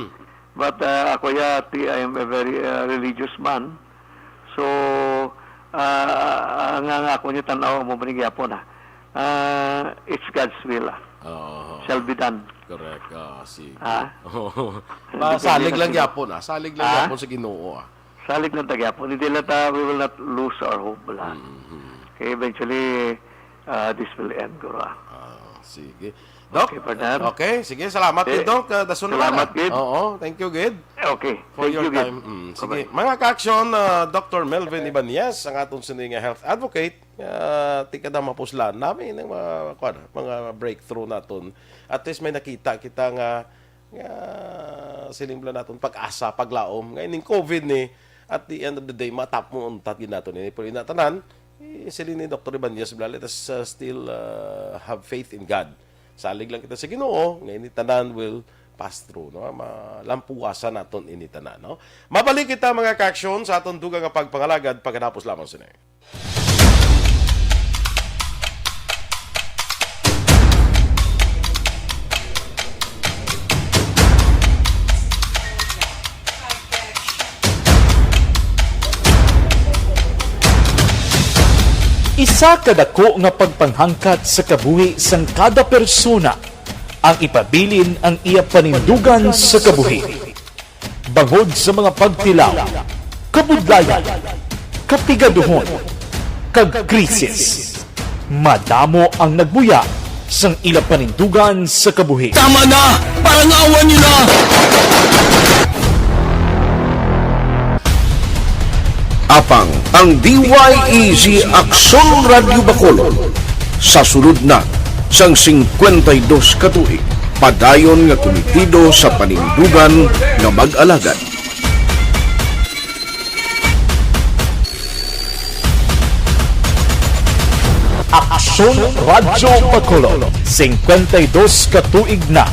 but, ah, ako ya, ti, I am a very, ah, religious man. So, ah, ang, ang ako niya tanaw mo man gyapon, ah. Ah, it's God's will, ah. Oo. Shall be done. Correct. Ah, sige. Ah? Oo. Depende Masalig lang lang sila. gyapon, ah. Salig lang Ah? gyapon sa Ginoo, ah. Salig lang ta gyapon. Hindi lang ta, we will not lose our hope, wala. Mhm. Okay, eventually, ah, this will end, guro, ah. Ah, sige. Doc, Okay, partner. okay, sige, salamat Okay. din, Doc. Ah, dason na Salamat, lang. Gid. Oo, thank you, Gid, Okay, for thank your you, Gid. time. Mm, sige. Bye-bye. Mga ka-aksyon, ah, Doctor Melvin Ibanez, ang aton sini nga health advocate, ah, tika daw mapuslan namin ang mga, kuwan, mga breakthrough naton. At least may nakita kita nga, nga siling bala naton pag-asa, paglaom. Nga ining covid ni, at the end of the day, matap mo untat gid naton ini. Pero ina tanan, eh, siling ni Doctor Ibanez bala, let us, uh, still, uh, have faith in God. Salig lang kita sa Ginoo, nga ini tanan will pass through, no? Malampuwasan naton ini tanan, no? Mabalik kita, mga ka-aksyon, sa aton dugang nga pagpangalagad pagkatapos lamang sini. Isa ka dako nga pagpanghangkat sa kabuhi sang kada persona ang ipabilin ang iya panindugan sa kabuhi. Bangod sa mga pagtilaw, kabudlayan, kapigaduhon, kag krisis, madamo ang nagbuya sang ila panindugan sa kabuhi. Tama na! Parangawan niyo na! Apang ang D Y E G Aksyon Radyo Bacolod, sa sulod na sang singkwenta y dos ka tuig, padayon nga kumitido sa panindugan nga mag-alagad. Aksyon Radyo Bacolod, singkwenta y dos ka tuig na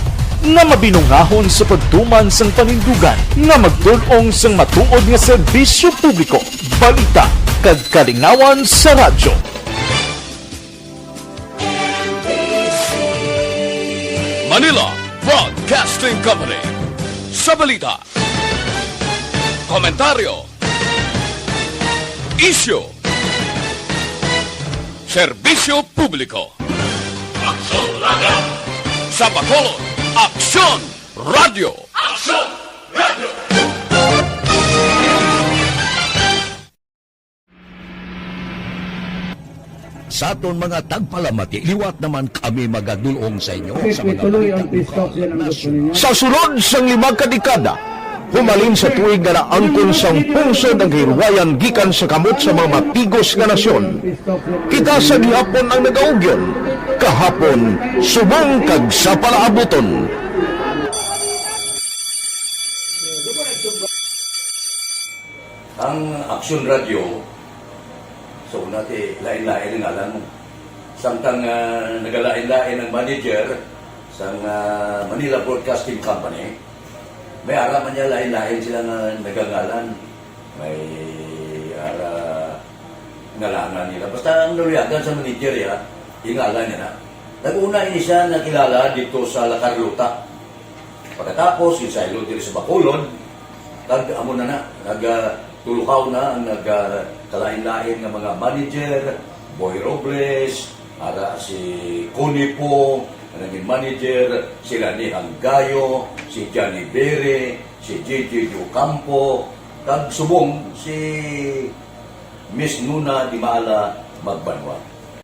nga mabinungahon sa pagtuman sang panindugan nga magtul-ong sang matuod nga serbisyo publiko, balita, kag kalingawan sa radyo. Manila Broadcasting Company. Sa balita, komentaryo, isyu, serbisyo publiko. Aksyon Radyo. Sa Bacolod, Aksyon Radyo. Aksyon Radyo. Sa aton mga tagpalamati, liwat naman kami magadul-ong sa inyo sa mga balita lokal, nasyonal. Sa sulod sang lima ka dekada, humalin sa tuig nga naangkon sang pungsod ang kahilwayan gikan sa kamot sa mga matigos nga nasyon, kita sa gihapon ang nagaugyon, kahapon, subong kag sa palaabuton. Ang Aksyon Radio, so, una ti, lain-lain ang ngalan mo. Samtang, ah, nagalain-lain ang manager sang, ah, Manila Broadcasting Company, may ara man niya lain-lain sila nga nagangalan. May ara ngalanan nila. Basta ang naluyagan sa manager, ya, ingalan niya na. Nag-una ini siya nakilala dito sa La Carlota. Pagkatapos, insaylo diri sa Bacolod, kag amo na na, nagtulukaw na ang nagkalain-lain nga mga manager, Boy Robles, ara si Connie Pong, ang naging manager, sila ni Hanggayo, si Johnny Bere, si J J Ocampo, kag subong si Miss Nuna Dimala Magbanwa.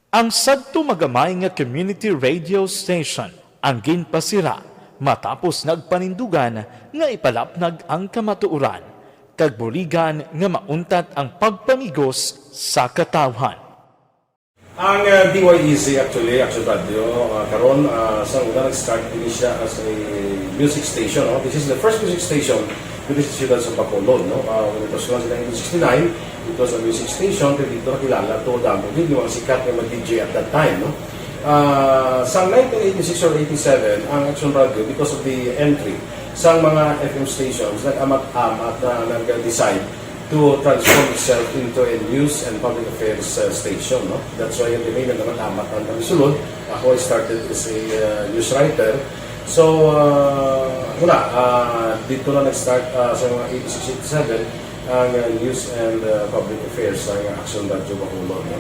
Ang sadto magamay nga community radio station ang ginpasira matapos nagpanindugan nga ipalapnag ang kamatuoran kag buligan nga mauntat ang pagpamigos sa katawhan. Ang uh, D Y E Z actually, Action Radio, uh, karon uh, sa una nag-start din siya as a music station. No? This is the first music station dito sa siyudad sa Bacolod. No? Uh, when it was launched in nineteen sixty-nine, it was a music station, pero dito nakilala to, damo din yung mga sikat nga mga D J at that time. No? Uh, sa nineteen eighty-six or eighty-seven, ang Action Radio, because of the entry sa mga F M stations, nag-amat-amat na nag-decide to transform itself into a news and public affairs uh, station. No? That's why the name naman Amat ang kami sulod. Ako I started as a uh, news writer. So, uh, wala, uh, dito na nag-start uh, sa mga eighty-six eighty-seven ang uh, news and uh, public affairs sa Action Radio Bacolod. No?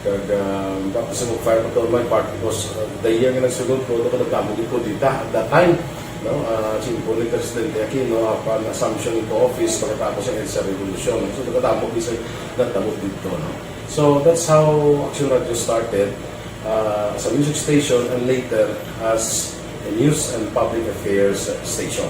Kag uh, tapos mag-fire pa to my part because uh, the year nga nagsulod ko, ito ko nagdamo di ko dita at that time. No? Uh, Simple ni Presidente Aquino upon assumption into office pagkatapos ng EDSA Revolution. So nagkadamo bisag nagdamo dito. No? So that's how Action Radio started uh, as a music station and later as a news and public affairs station.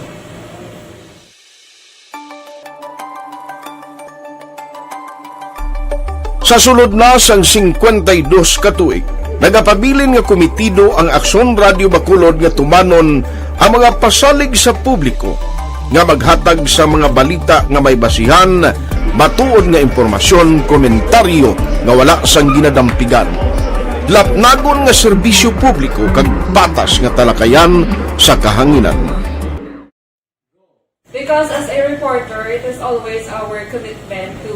Sa sulod na sang singkwenta y dos ka tuig, nagapabilin nga komitido ang Aksyon Radio Bacolod nga tumanon ang mga pasalig sa publiko nga maghatag sa mga balita nga may basihan, matuod nga impormasyon, komentaryo nga wala sang ginadampigan, lapnagon nga serbisyo publiko kag patas nga talakayan sa kahanginan. Because as a reporter, it is always our commitment to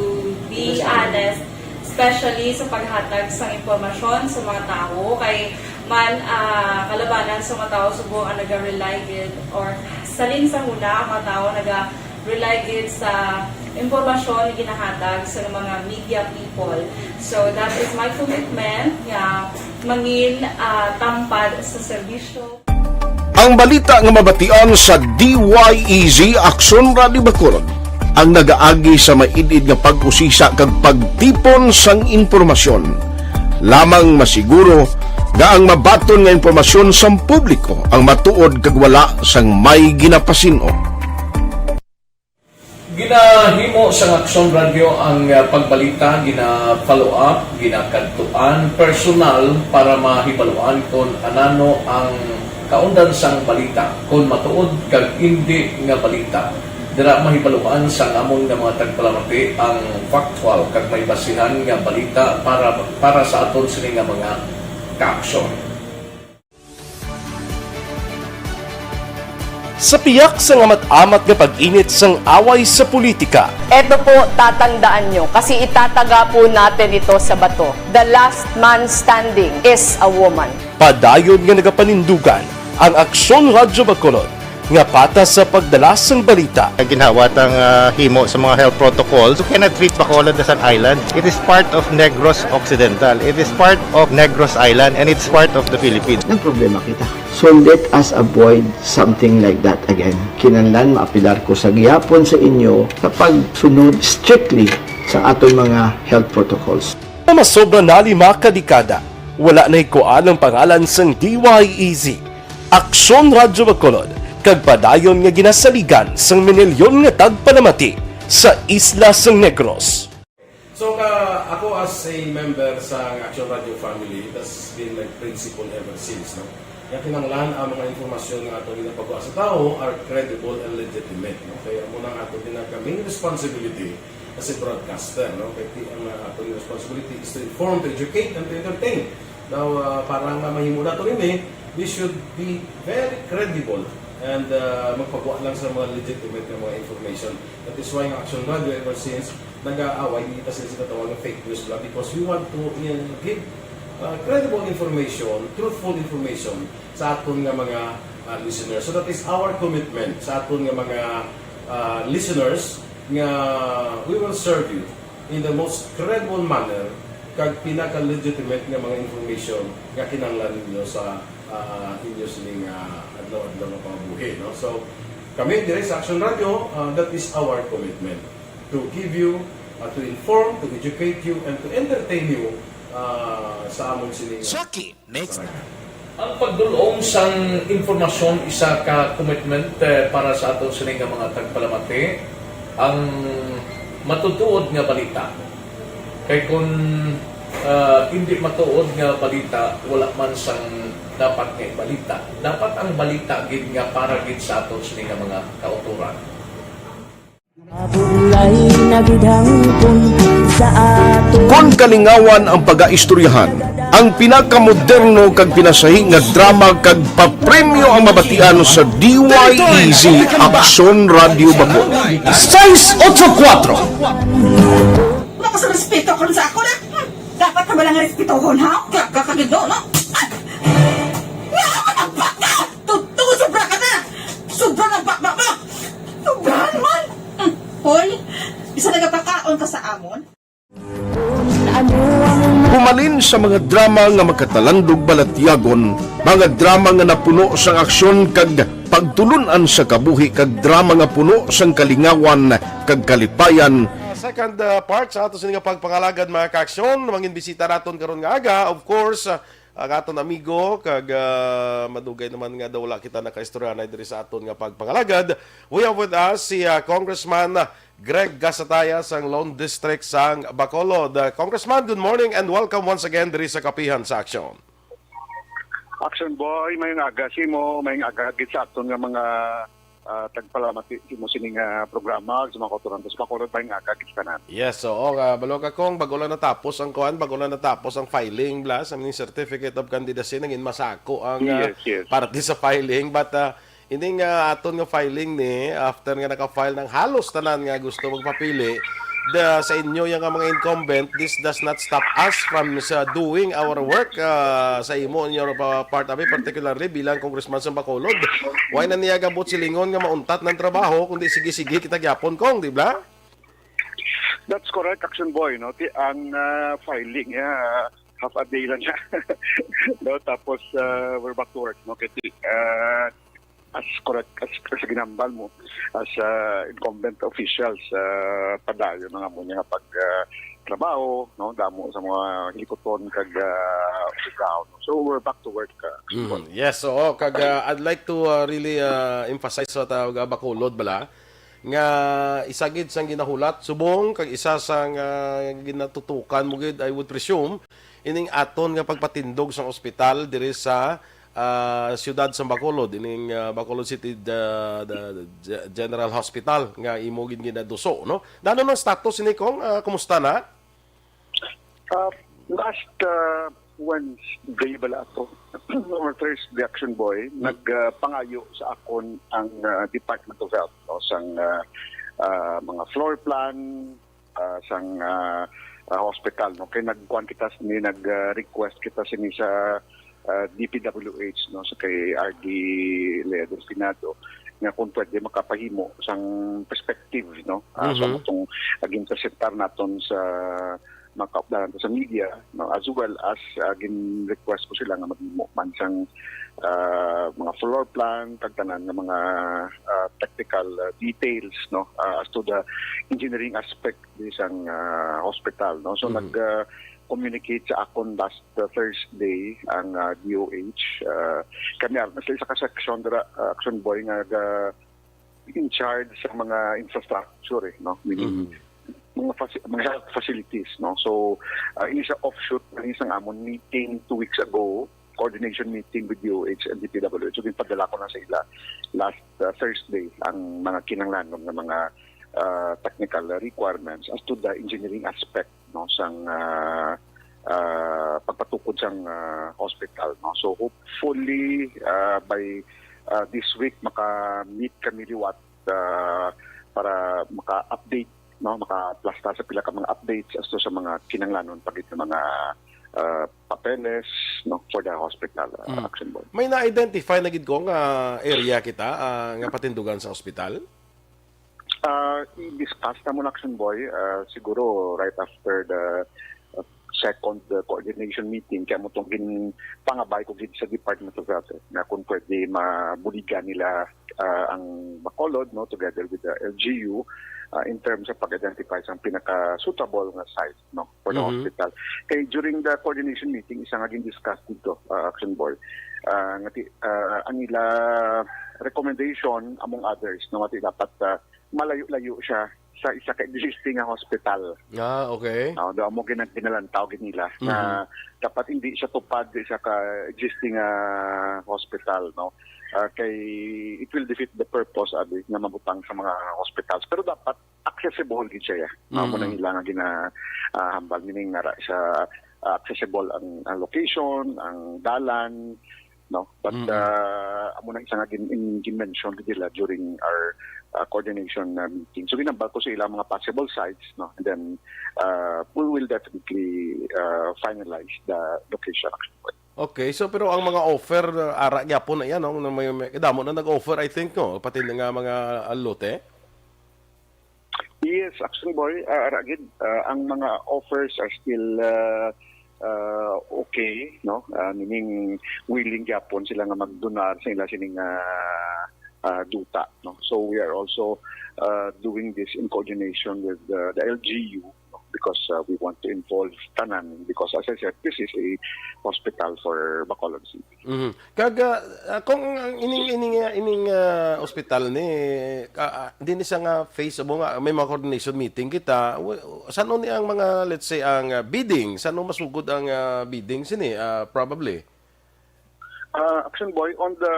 be honest, especially sa paghatag sang impormasyon sa mga tawo. Kay man ah, kalabanan sa mga tawo subong ang naga-rely gid or salin sa huna ang mga tawo naga-rely gid sa impormasyon nga ginahatag sa mga media people. So that is my commitment nga mangin ah, tampad sa serbisyo. Ang balita nga mabatian sa D Y E Z Aksyon Radio Bacolod ang nagaagi sa maid-id nga pag-usisa kag pagtipon sang impormasyon. Lamang masiguro nga ang mabaton nga impormasyon sang publiko ang matuod kag wala sang may ginapasin-o. Ginahimo sang Aksyon Radyo ang ah, pagbalita, gina-follow up, ginakadtuan personal para mahibaluan kon anano ang kaundan sang balita, kon matuod kag indi nga balita. Dira mahibaluan sang amon nga mga tagpalamati ang factual kag may basihan nga balita para para sa aton sini nga mga kaaksyon. Sa piyak sang amat-amat nga pag-init sang away sa politika, Eto po, tatandaan nyo, kasi itataga po natin ito sa bato. The last man standing is a woman. Padayon nga nagapanindugan ang Aksyon Radyo Bacolod nga patas sa pagdala sang balita. Ginhawat ang ah, himo sa mga health protocols. You cannot treat Bacolod as an island. It is part of Negros Occidental. It is part of Negros Island and it's part of the Philippines. Nagproblema kita. So let us avoid something like that again. Kinahanglan maapilar ko sa gihapon sa inyo sa pagsunod strictly sa aton mga health protocols. Nga masobra na lima ka dekada, wala nahikuan ang pangalan sang D Y E Z, Aksyon Radyo Bacolod, kag padayon nga ginasaligan sang minilyon nga tagpalamati sa isla sang Negros. So ka, ako as a member sa Action Radio family, it has been my principle ever since. No? Nga kinahanglan ang mga impormasyon nga ato ginapagawa sa tawo are credible and legitimate. No? Kaya amo na ang ato ginag main responsibility as a broadcaster, no? Kay ti-, ang, ah, aton responsibility is to inform, to educate, and to entertain. Now, ah, para nga mahimo nato ini, we should be very credible and, ah, magpagwa lang sa mga legitimate nga mga information. That is why ang Action Radio ever since nag-aaway, hindi ta sila sinatawag nga fake news lang because we want to, uh, give, uh, credible information, truthful information sa aton nga mga, uh, listeners. So that is our commitment sa aton nga mga, uh, listeners nga we will serve you in the most credible manner kag pinaka-legitimate nga mga information nga kinahanglan ninyo sa, uh, inyo sining, uh, adlaw-adlaw nga pangabuhi, no? So, kami dire sa Action Radio, uh, that is our commitment to give you, uh, to inform, to educate you, and to entertain you, uh, sa amon sining Chucky, next. Ang pagdul-ong sang impormasyon isa ka commitment, eh, para sa aton sini nga mga tagpalamati. Ang matutuod nga balita. Kay kun, ah, hindi matuod nga balita, wala man sang dapat nga ibalita. Dapat ang balita gid nga para gid sa aton sini nga mga kautoran. Mabulay na gid hangpon sa ato. Kon kalingawan ang pagaistoryahan, ang pinakamoderno kag pinasahi nga drama kag papremyo ang mabatian sa D Y E Z Aksyon Radio Bacol. Seis ocho kuatro. Wala ka sa respeto karon sa ako na. Hmm, dapat na ba lang respetohon, ha? Kaya ka kagido, no? Ay! Nga ka nagbaka! Tuto, sobra ka na! Sobra ng bakbak mo! Sobrahan man! Hmm, hoy, isa nagapakaon ka sa amon? Humalin sa mga drama nga makatalandog balatyagon, mga drama nga napuno sang aksyon kag pagtulun-an sa kabuhi, kag drama nga puno sang kalingawan kag kalipayan. Uh, second, uh, part sa ato sini nga pagpangalagad, mga kaaksyon, mangin bisita naton karon nga aga, of course, uh, ang aton amigo, kag, uh, madugay naman nga daw wala kita nakaistoryanay diri sa aton nga pagpangalagad. We have with us si, uh, Congressman Greg Gasataya sang Lone District sang Bacolod. Uh, Congressman, good morning and welcome once again diri sa Kapihan sa Aksyon. Action Boy, mayong aga sa imo, mayong aga gid sa aton nga mga, ah, tagpalamati sa imo sining, ah, programa, sa mga kautoran sa Bacolod, mayong aga gid sa tanan. Yes, oo, nga, balo ka kung bago lang natapos ang kuan, bago lang natapos ang filing, bla, sa mini certificate of candidacy, nangin masako ang, ah, Yes, yes. parte sa filing, but, ah, Ini nga aton nga filing ni, after nga naka-file ng halos tanan nga gusto magpapili, the, sa inyo yang mga incumbent, this does not stop us from sa doing our work, ah, sa imo, in your pa-, part of it, particularly bilang congressman sa Bacolod. Why na niya gabot silingon nga mauntat ng trabaho, kundi sige-sige kita gyapon, Kong, di ba? That's correct, Action Boy, no? Ti-, ang, ah, filing, ah, half a day lang siya. No, tapos, ah, we're back to work, no? Kasi, ah, as correct, as, as ginambal mo, as, ah, incumbent officials, ah, padayon na nga mo niya pag, ah, trabaho, no? Damo sa mga hilikuton kag, ah, on the ground. So, we're back to work, ah, Action Boy. Mhm. Yes, oo. Kag, ah, I'd like to, ah, really, ah, emphasize sa tawag, ah, Bacolod bala, nga isa gid sang ginahulat subong kag isa sang, ah, ginatutukan mo gid, I would presume, ining aton nga pagpatindog sang ospital diri sa, ah, siyudad sa Bacolod, ining, ah, Bacolod City, the, the Ge-, General Hospital nga imo gid ginaduso, no? Nano ang status ini, Kong? Ah, kumusta na? Ah, last, ah, Wednesday bala ato, or Thursday, Action Boy, Hmm. nagpangayo sa akon ang, ah, Department of Health, no, sang, ah, ah, mga floor plan, ah, sang, ah, ah, hospital, no. Kay nagkuan kita sini, nag, ah, request kita sini sa, ah, D P W H, no, sa kay R D Lea Delfinado, nga kung pwede makapahimo sang perspective, no, ah, sa Mhm. atong ginpresentar naton sa mga kaupdanan sa media, no, as well as, ah, gin-request ko sila nga maghimo man sang, ah, mga floor plan, kag tanan nga mga, ah, technical, ah, details, no, ah, as to the engineering aspect di sang, ah, hospital, no. So, Mhm. nag, ah, communicate sa akon last, ah, Thursday ang, ah, D O H. Ah, kami aron sa isa ka section dira, ah, Action Boy nga ga-, in charge sa mga infrastructure, eh, no? Meaning, Mhm. mga faci-, mga health facilities, no? So, ah, ini sa offshoot, ini sa amon meeting two weeks ago, coordination meeting with D O H and D P W H. So, ginpadala ko na sa ila last, ah, Thursday ang mga kinahanglanon nga mga, uh, technical requirements as to the engineering aspect, no, sang uh, uh, pagpatukod sang uh, hospital, no. So hopefully uh, by uh, this week maka-meet kami liwat uh, para maka-update, no, makaplasta sa pila ka mga updates as to sa mga kinahanglanon pa gid nga mga uh, papeles, no, for the hospital, uh, Mm. Action Boy. May na-identify na gid ko nga area kita ah, nga patindugan sa ospital? Uh, i-discuss na mo na, Action Boy, uh, siguro right after the uh, second uh, coordination meeting, kaya mo itong ginpangabay ko gid sa Department of Health eh, na kung pwede mabuligan nila uh, ang Bacolod, no, together with the L G U uh, in terms of pag-identify sa pinaka-suitable nga site, no, for the Mhm. hospital. Kay during the coordination meeting, isa nga gin-discuss dito, uh, Action Boy, uh, nga ti, uh, ang ila recommendation, among others, no, nga ti dapat uh, malayo-layo siya sa isa ka existing nga hospital. Ah, okay. No, do mo ginag ginalantaw gid nila na Mhm. dapat hindi siya tupad sa isa ka existing nga hospital, no. Ah, kay it will defeat the purpose abi nga mabutang sa mga hospitals. Pero dapat accessible gid siya. Mao mo Mhm. nang ilang nga gina ah, hambal, meaning nara siya ah, accessible ang, ang location, ang dalan, no? But Mm. uh, amo na isa nga gin, in, gin-mention gid nila during our uh, coordination uh, meeting. So ginambal ko sa ilang mga possible sites, no? And then uh, we will definitely uh, finalize the location. Okay, so pero ang mga offer uh, ara gyapon na yan, no? Na may, may damo na nag-offer, I think, no? Pati na nga mga uh, lote. Yes, Action Boy, uh, ara gid, uh, ang mga offers are still uh, uh, okay, no? Uh, meaning willing gyapon sila nga magdonar sa ila sining uh, uh, duta, no? So we are also uh, doing this in coordination with uh, the L G U, no? Because uh, we want to involve tanan because as I said, this is a hospital for Bacolod City. Mhm. Kag ah, kung ang ining ining ah, ining ah, ospital ni ah, ah, di ni siya nga face mo nga may mga coordination meeting kita. W- Sano ni ang mga, let's say, ang ah, bidding? Sano masugod ang ah, bidding sini? Ah, probably. Uh, Action Boy, on the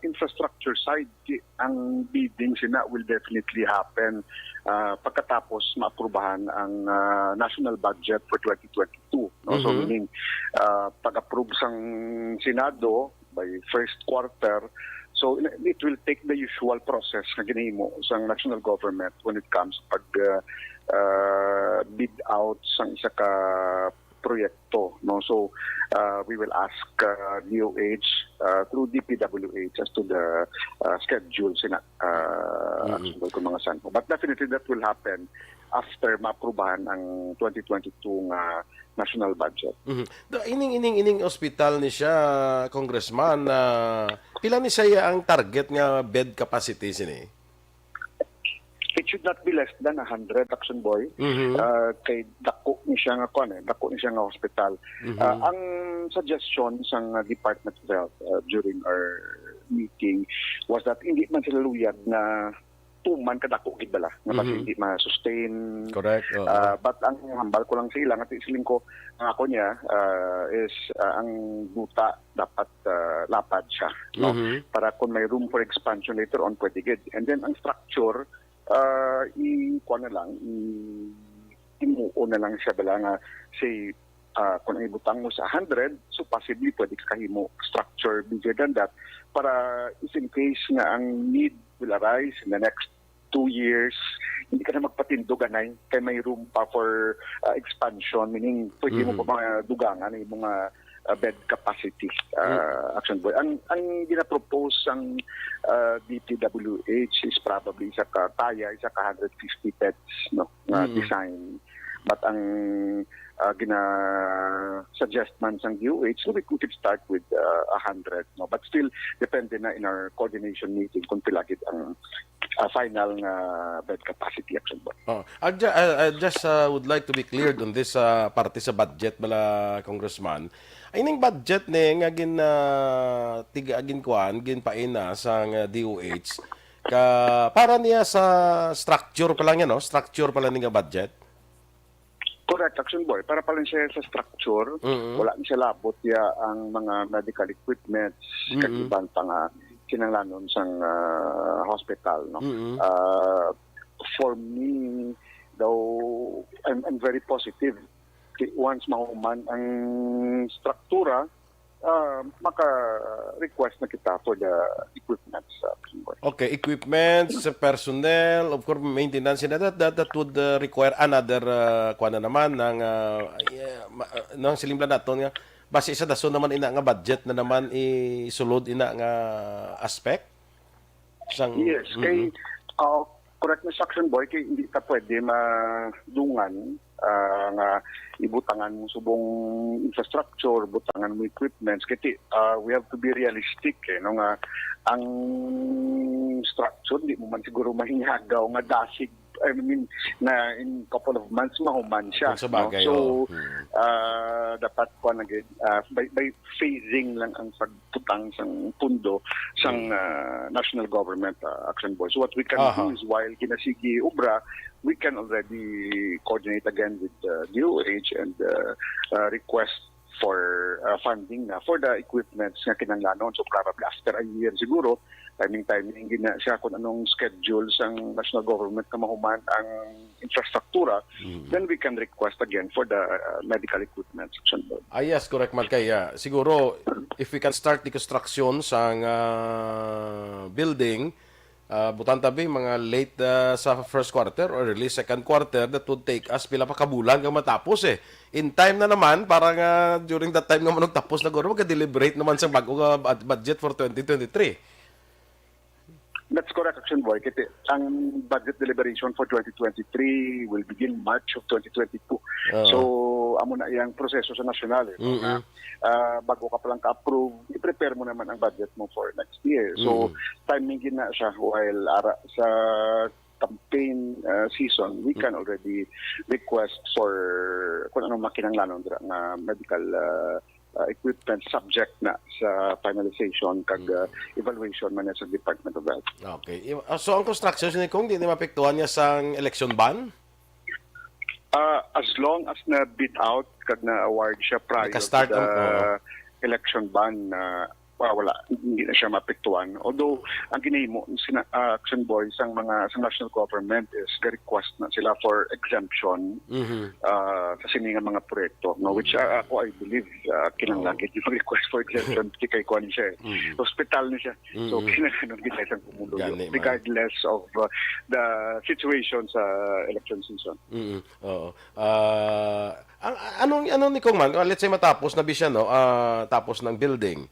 infrastructure side, ki- ang bidding sina will definitely happen uh, pagkatapos maaprubahan ang uh, national budget for twenty twenty-two. No? So Mhm. meaning, uh, pag-approve sang Senado by first quarter, so it will take the usual process nga ginahimo sang national government when it comes pag uh, uh, bid out sang isa ka proyekto, no? So uh, we will ask uh, D O H uh, through D P W H as to the uh, schedule sina uh, Mhm. actually kung mga saan. But definitely that will happen after maaprubahan ang twenty twenty-two nga national budget. Mhm. Do, ining ining ining ospital ni siya, Congressman, na pila ni siya ang target nga bed capacity sini? It should not be less than a hundred, Action Boy. Mhm. Uh, kay dako ni siya nga kuan eh, dako ni siya nga hospital. Mhm. Uh, ang suggestion sang uh, Department of Health uh, during our meeting was that hindi man sila luyag na tuman kadako gid bala nga basi Mhm. hindi ma-sustain. Correct. Oo. Uh, but ang hambal ko lang sa ila nga siling ko, ang ako niya uh, is uh, ang duta dapat uh, lapad siya, no? Mhm. Para kung may room for expansion later on, pwede gid. And then ang structure, uh, i kuan na lang, i himuon na lang siya bala nga say uh, kung ang ibutang mo sa hundred, so possibly pwede ka kahimo structure bigger than that para if in case nga ang need will arise in the next two years, hindi ka na magpatindog anay kay may room pa for uh, expansion, meaning pwede mo Mhm. pa mga dugangan yung mga uh, bed capacity uh, action boy. Ang ang ginapropose sang uh, D P W H is probably isa ka taya, isa ka hundred fifty beds, no, nga Mhm. design. But ang uh, gina suggest man sang D O H, so we, we could start with uh, a hundred, no? But still, depende na in our coordination meeting kung pila gid ang uh, final nga bed capacity, action boy. Oh, I, ju- I, I just uh, would like to be cleared on this uh, parte sa budget bala, Congressman. Ay ning budget ni nga gin uh, tiga gin kuan, gin paina sa uh, D O H ka para niya sa structure pa lang yan, no? Structure pa lang ni nga budget. Correct, action boy. Para pa lang siya sa structure, Mm-mm. wala ni siya labot ya ang mga medical equipments, Mm-mm. kag iban pa nga kinahanglanon sang ah, hospital, no? Mm-mm. Ah, for me, though, I'm, I'm very positive. Kay once mahuman ang struktura, ah, maka-request na kita for the equipments, uh, Action Boy. Okay, equipments, personnel, of course, maintenance, and that, that, that would uh, require another, uh, kuwan na naman, ng, uh, yeah, ma- uh, nang siling lang naton nga, basi sa dason naman ina nga budget na naman isulod ina nga aspect? Sang, Yes, kay, uh, correct na sa Action Boy, kay hindi ta pwede madungan, ah, nga ibutangan mo subong infrastructure, butangan mo equipments. Kay, ah, we have to be realistic, eh, no, nga ang structure, di mo man siguro mahinhagaw nga dasig, I mean, na in couple of months, mahuman siya. Kung sa bagay, No? So, oh. Hmm. ah, dapat pa nag ah, by, by phasing lang ang pagbutang sang pundo sang ah, national government, ah, Action Boy. So what we can Aha. do is, while ginasigi obra, we can already coordinate again with the D O H and uh, uh, request for uh, funding na for the equipments nga kinahanglanon. So probably after a year siguro, timing-timing gina siya kung anong schedule sang national government nga mahuman ang infrastruktura, then we can request again for the uh, medical equipments, Action Boy. Ah, yes, correct man kay, ah, siguro, if we can start the construction sang ah, building, ah, butan tabi mga late ah, sa first quarter or early second quarter, that would take us pila pa ka bulan kang matapos eh. In time na naman, para nga during that time nga manugtapos na guro, magka-deliberate naman sa bago nga bud- budget for twenty twenty-three. That's correct, Action Boy. Kasi ang budget deliberation for twenty twenty-three will begin March of twenty twenty-two. Oo. So, amo na iyang proseso sa nasyonal. Eh, Mm-mm. na, ah, bago ka palang ka-approve, i-prepare mo naman ang budget mo for next year. So, timing gid na siya while ara sa campaign ah, season, we can already request for kung anong makinanglanon dira nga medical ah, ah, equipment subject na sa finalization kag ah, evaluation man sa Department of Health. Okay. I- ah, so ang construction ni kung di ni mapiktuhan niya sang election ban? Ah, as long as na bid out kag na award siya prior Naka-start to the ang- oo. election ban na ah, wala, hindi na siya mapiktuhan. Although ang ginahimo sina ah, Action Boy sang mga sa national government is ga-request na sila for exemption Mhm. ah, sa sini nga mga proyekto, no, which ah, ako, I believe, ah, kinahanglan gid yung request for exemption kay kuan siya eh. Hospital ni siya. So kinahanglan gid isang pumulo Gani man. Regardless of ah, the situation sa election season. Mm, oo. Ah, ang anong anong ni kung man, ah, let's say matapos na bi siya, no? Ah, tapos ng building.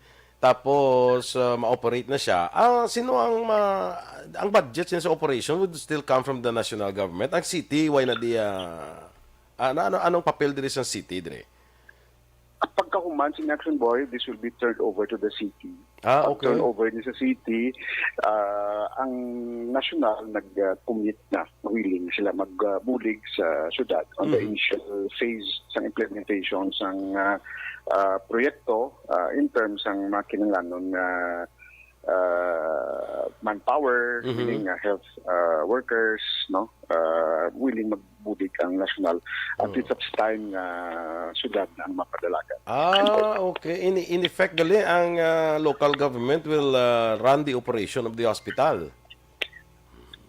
Tapos ah, ma-operate na siya. Ah, sino ang ma, ang budget sa operation would still come from the national government. Ang city, why na di ah, ano ano anong papel diri sa city diri? Pagkahuman sa Action Boy, this will be turned over to the city. Ah, Pag okay. turnover ni sa city, ah, ang national nag-commit na, willing sila magbulig sa syudad on the Mhm. initial phase sa implementation sang ah, ah, proyekto ah, in terms sang mga kinahanglanon nga ah, manpower, Mhm. meaning nga health ah, workers, no, ah, willing magbulig ang national until Oo. such time nga syudad na ang mapadalagan. Ah, okay. In, in effect, gali, ang ah, local government will ah, run the operation of the hospital.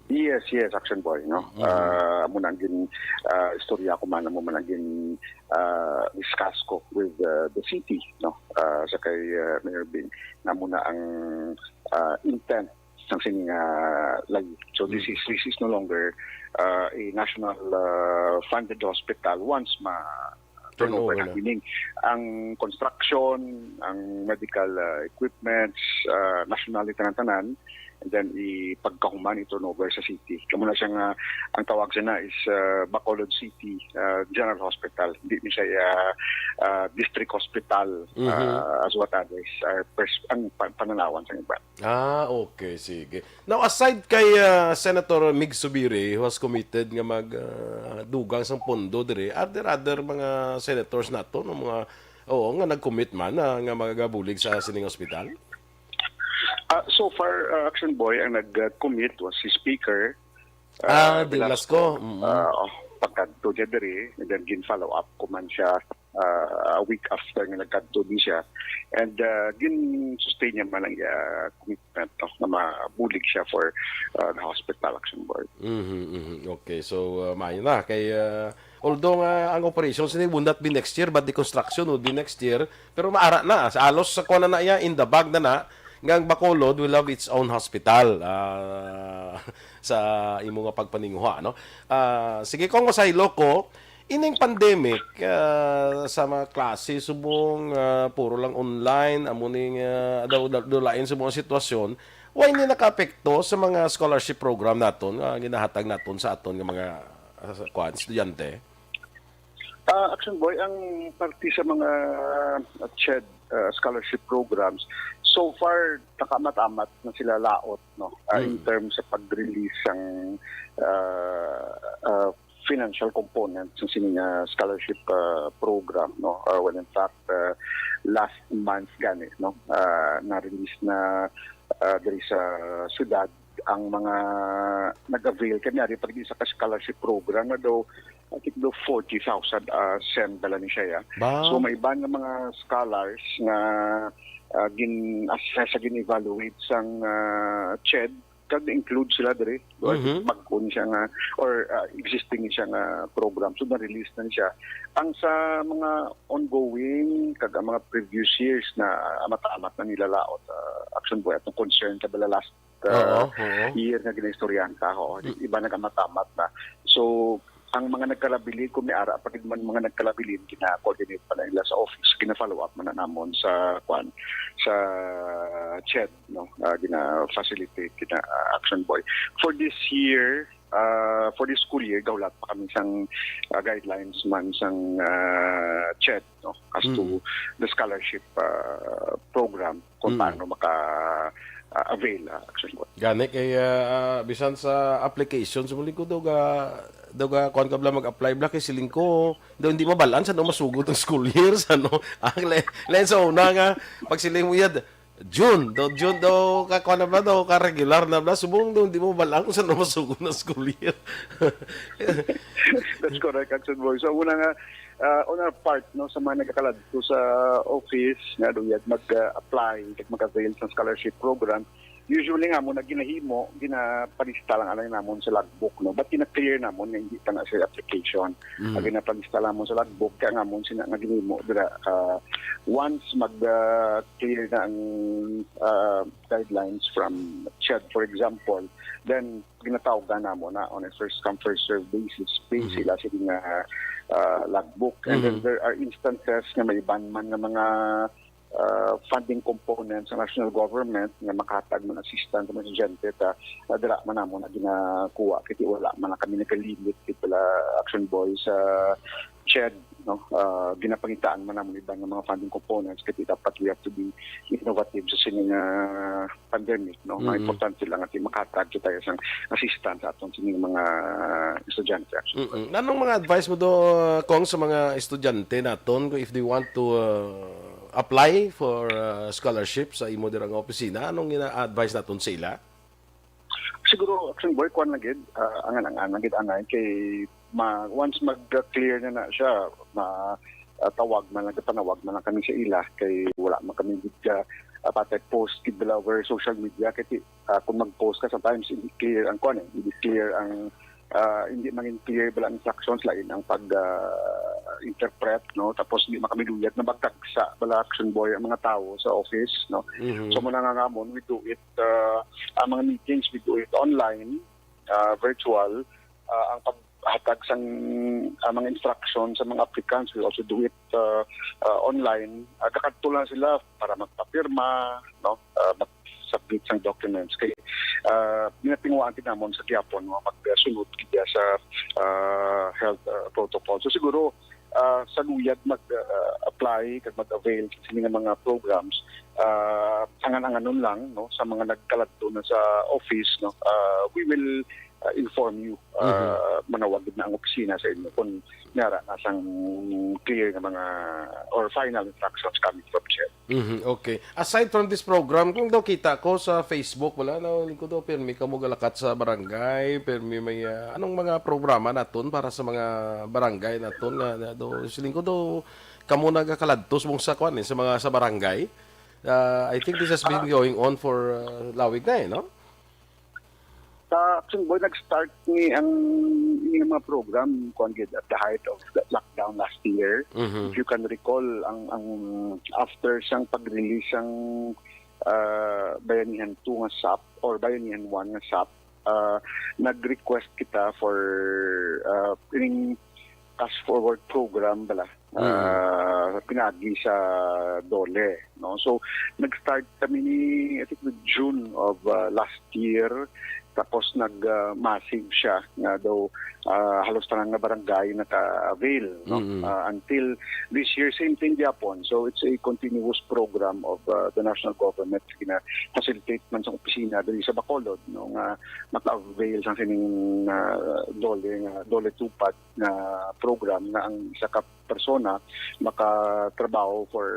Yes, yes, Action Boy, no. Mhm. Ah, amo na ang gin ah, istorya ko man, amo man ang gin ah, discuss ko with ah, the city, no. Ah, sa kay ah, Mayor Bing, na amo na ang ah, intent sang sini nga layi. So this is this is no longer ah, a national ah, funded hospital once ma turnover Turnover na. na. Meaning, ang construction, ang medical ah, equipments, ah, national, tanan-tanan, and then ipagkahuman, i-turnover sa city. Kamo na siya nga, ang tawag siya na is ah, Bacolod City ah, General Hospital. Hindi ni siya ah, ah, district hospital Mhm. ah, as what others are pers- ang pa- pananawan sa iba. Ah, okay, sige. Now, aside kay ah, Senator Mig Zubiri, who has committed nga mag ah, dugang sang pondo diri, are there other mga senators nato, no, mga, oo, nga nag-commit man ah, nga magabulig sa sining hospital? Ah, so far, ah, Action Boy, ang nag-commit was si Speaker Ah, ah, Ding Velasco. Mm. Ah, oh, pagkadto niya diri, and then gin-follow up ko man siya ah, a week after nga nagkadto din siya. And, ah, gin-sustain niya man ang iya commitment, no, nga mabulig siya for, ah, the hospital, Action Boy. Mhm, mhm. Okay, so, ah, maayo na kay, ah, although nga ang operation sini would not be next year, but the construction would be next year, pero maara na, sa alos sa kuan na iya, in the bag na na, nga ang Bacolod will have its own hospital, ah, sa imo nga pagpaninguha, no? Ah, sige, kung masaylo ko, ining pandemic, ah, sa mga klase subong, ah, puro lang online, amo ning, ah, daw, daw, daw lain sa mga sitwasyon, why ni nakaapekto sa mga scholarship program naton nga ginahatag naton sa aton nga mga, ah, sa, kuan, estudyante? Ah, Action Boy, ang parte sa mga, ah, CHED, ah, scholarship programs, so far, nakamat-amat na sila laot, no? Ah, in Mm. terms sa pag-release sang, ah, ah, financial component sa sini nga scholarship, ah, program, no? Ah, well, in fact, ah, last month gani, no? Ah, na-release na, ah, diri sa syudad ang mga nag-avail. Kami ari pag sa ka-scholarship program nga daw, I think daw forty thousand, ah, sem dala ni siya, ya. Ba? So, may iban nga mga scholars nga, ah, gin-assess, gin-evaluate sang, ah, CHED, kag na-include sila diri. Mhm. Bag-o ni siya nga, or, ah, existing ni siya nga program. So, na-release na ni siya. Ang sa mga ongoing, kag ang mga previous years na, ah, amat-amat na nilalaot, ah, Action Boy, atong concern sa bala last, ah, Oo, oo. year nga ginaistoryahan ka, ho. Mm. Iba nag-amat-amat na. So, ang mga nagkalabilin, kung may ara pa gid man mga nagkalabilin, gina-coordinate pa na nila sa office, gina-follow up man na namon sa, kwan, sa CHED, no? Ah, gina-facilitate, gina, ah, Action Boy. For this year, ah, for this school year, gahulat pa kami sang, ah, guidelines man sang, ah, CHED, no? As to Mm. the scholarship, ah, program, kung Mm. paano maka, ah, avail, ah, Action Boy. Gani kay, ah, ah, bisan sa application, sa muli ko, daw ga, daw ga, kuwan ka bala, mag-apply bala, kay siling ko, daw hindi mabalaan sa no masugod ang school year, sa no? Ang le-, len sa una nga, pag siling mo yad, June, daw June, daw ka, kuwan na bala, daw ka regular na bala, subong daw hindi mo mabalaan kung sa no masugod ang school year. That's correct, Action Boy. So, una nga, ah, on our part, no, sa mga nagakaladto sa office, nga daw yad mag-apply, kag mag-avail sa scholarship program, usually nga mo na ginahimo, ginapalista lang anay namon sa logbook, no? But gina-clear namon nga hindi pa na sa application. Mm. Ang ginapalista lang mo sa logbook, kaya nga mo sina nga ginhimo dira, ah, once mag, ah, clear na ang, ah, guidelines from CHED, for example, then ginatawgan namo na on a first come, first serve basis, based Mhm. sila sa mga, ah, logbook. And then Mhm. there are instances nga may iban man nga mga, ah, funding components sa national government nga makahatag man assistance sa mga estudyante ta, ah, dira man namo na ginakuha, kaya wala man na kami nagalimit, kay pala Action Boy sa CHED, no? Ah, ginapangitaan man namo iban nga mga funding components, kaya dapat we have to be innovative sa sini nga pandemic, no? Mga Mm-mm. importante lang at makahatag kita sang assistance sa atong sini nga mga estudyante, actually. Mm-mm. Anong mga advice mo do, Kong, sa mga estudyante naton kung if they want to, uh, apply for, uh, scholarship sa imo dirang opisina? Anong ina-advise naton sa ila? Siguro, Action Boy, kuwan lang gid, ah, angan-angan lang gid, angay, kay ma-, once mag-clear na na siya, ma-, ah, tawag man lang, panawag man lang kami sa ila, kay wala man kami gid ka, ah, patay post gid bala over social media, kay ti-, ah, kung mag-post ka, sometimes hindi clear ang kuwan eh, hindi clear ang, ah, hindi mangin clear bala ang instructions, lain ang pag, ah, interpret, no? Tapos hindi man kami luyag na magkagsa bala, Action Boy, ang mga tawo sa office, no? Mhm. So, muna nga nga mo, we do it, ah, ang mga meetings, we do it online, ah, virtual, ah, ang paghatag sang, ah, mga instruction sa mga applicants, we also do it, ah, ah, online. Ah, kakadto lang sila para magpapirma, no? Ah, mag-submit sang documents. Kay, ah, ginatinguhaan din namon sa gihapon nga magsunod gid sa, ah, health, ah, protocol. So siguro, ah, sa luyag mag, ah, apply kag mag-avail sa sini nga mga programs, ah, angan-anganon lang, no, sa mga nagkaladto na sa office, no, ah, we will, ah, inform you. Ah, Mhm. manawag gid na ang opisina sa inyo kung Nara na sang clear nga mga or final instructions coming from chair. Mhm, okay. Aside from this program, kung daw kita ko sa Facebook, wala na, lingkod daw, pirmi kamo galakat sa barangay, pirmi may, ah, anong mga programa naton para sa mga barangay naton nga, nga daw, siling ko daw, kamo nagakaladtos mong sa kwan, eh, sa mga, sa barangay. Ah, I think this has been going on for, ah, lawig na, eh, no? Sa Action Boy, nag-start ni ang, ni mga program, kuwan gid, at the height of the lockdown last year. Mhm. If you can recall, ang, ang after sang pag-release sang, ah, Bayanihan two nga SAP or Bayanihan one nga SAP, ah, nag-request kita for, ah, ining cash forward program bala, Mm. ah, pinaagi sa DOLE, no? So, nag-start kami ni, I think, with June of, ah, last year. Tapos nag, ah, massive siya nga daw, ah, halos tanan nga barangay naka-avail, no? Mm. Ah, until this year, same thing gyapon. So, it's a continuous program of, ah, the national government, gina-facilitate man sa opisina diri sa Bacolod, no, nga maka-avail sa sining, ah, DOLE nga DOLE Tupad nga program nga ang isa ka persona makatrabaho for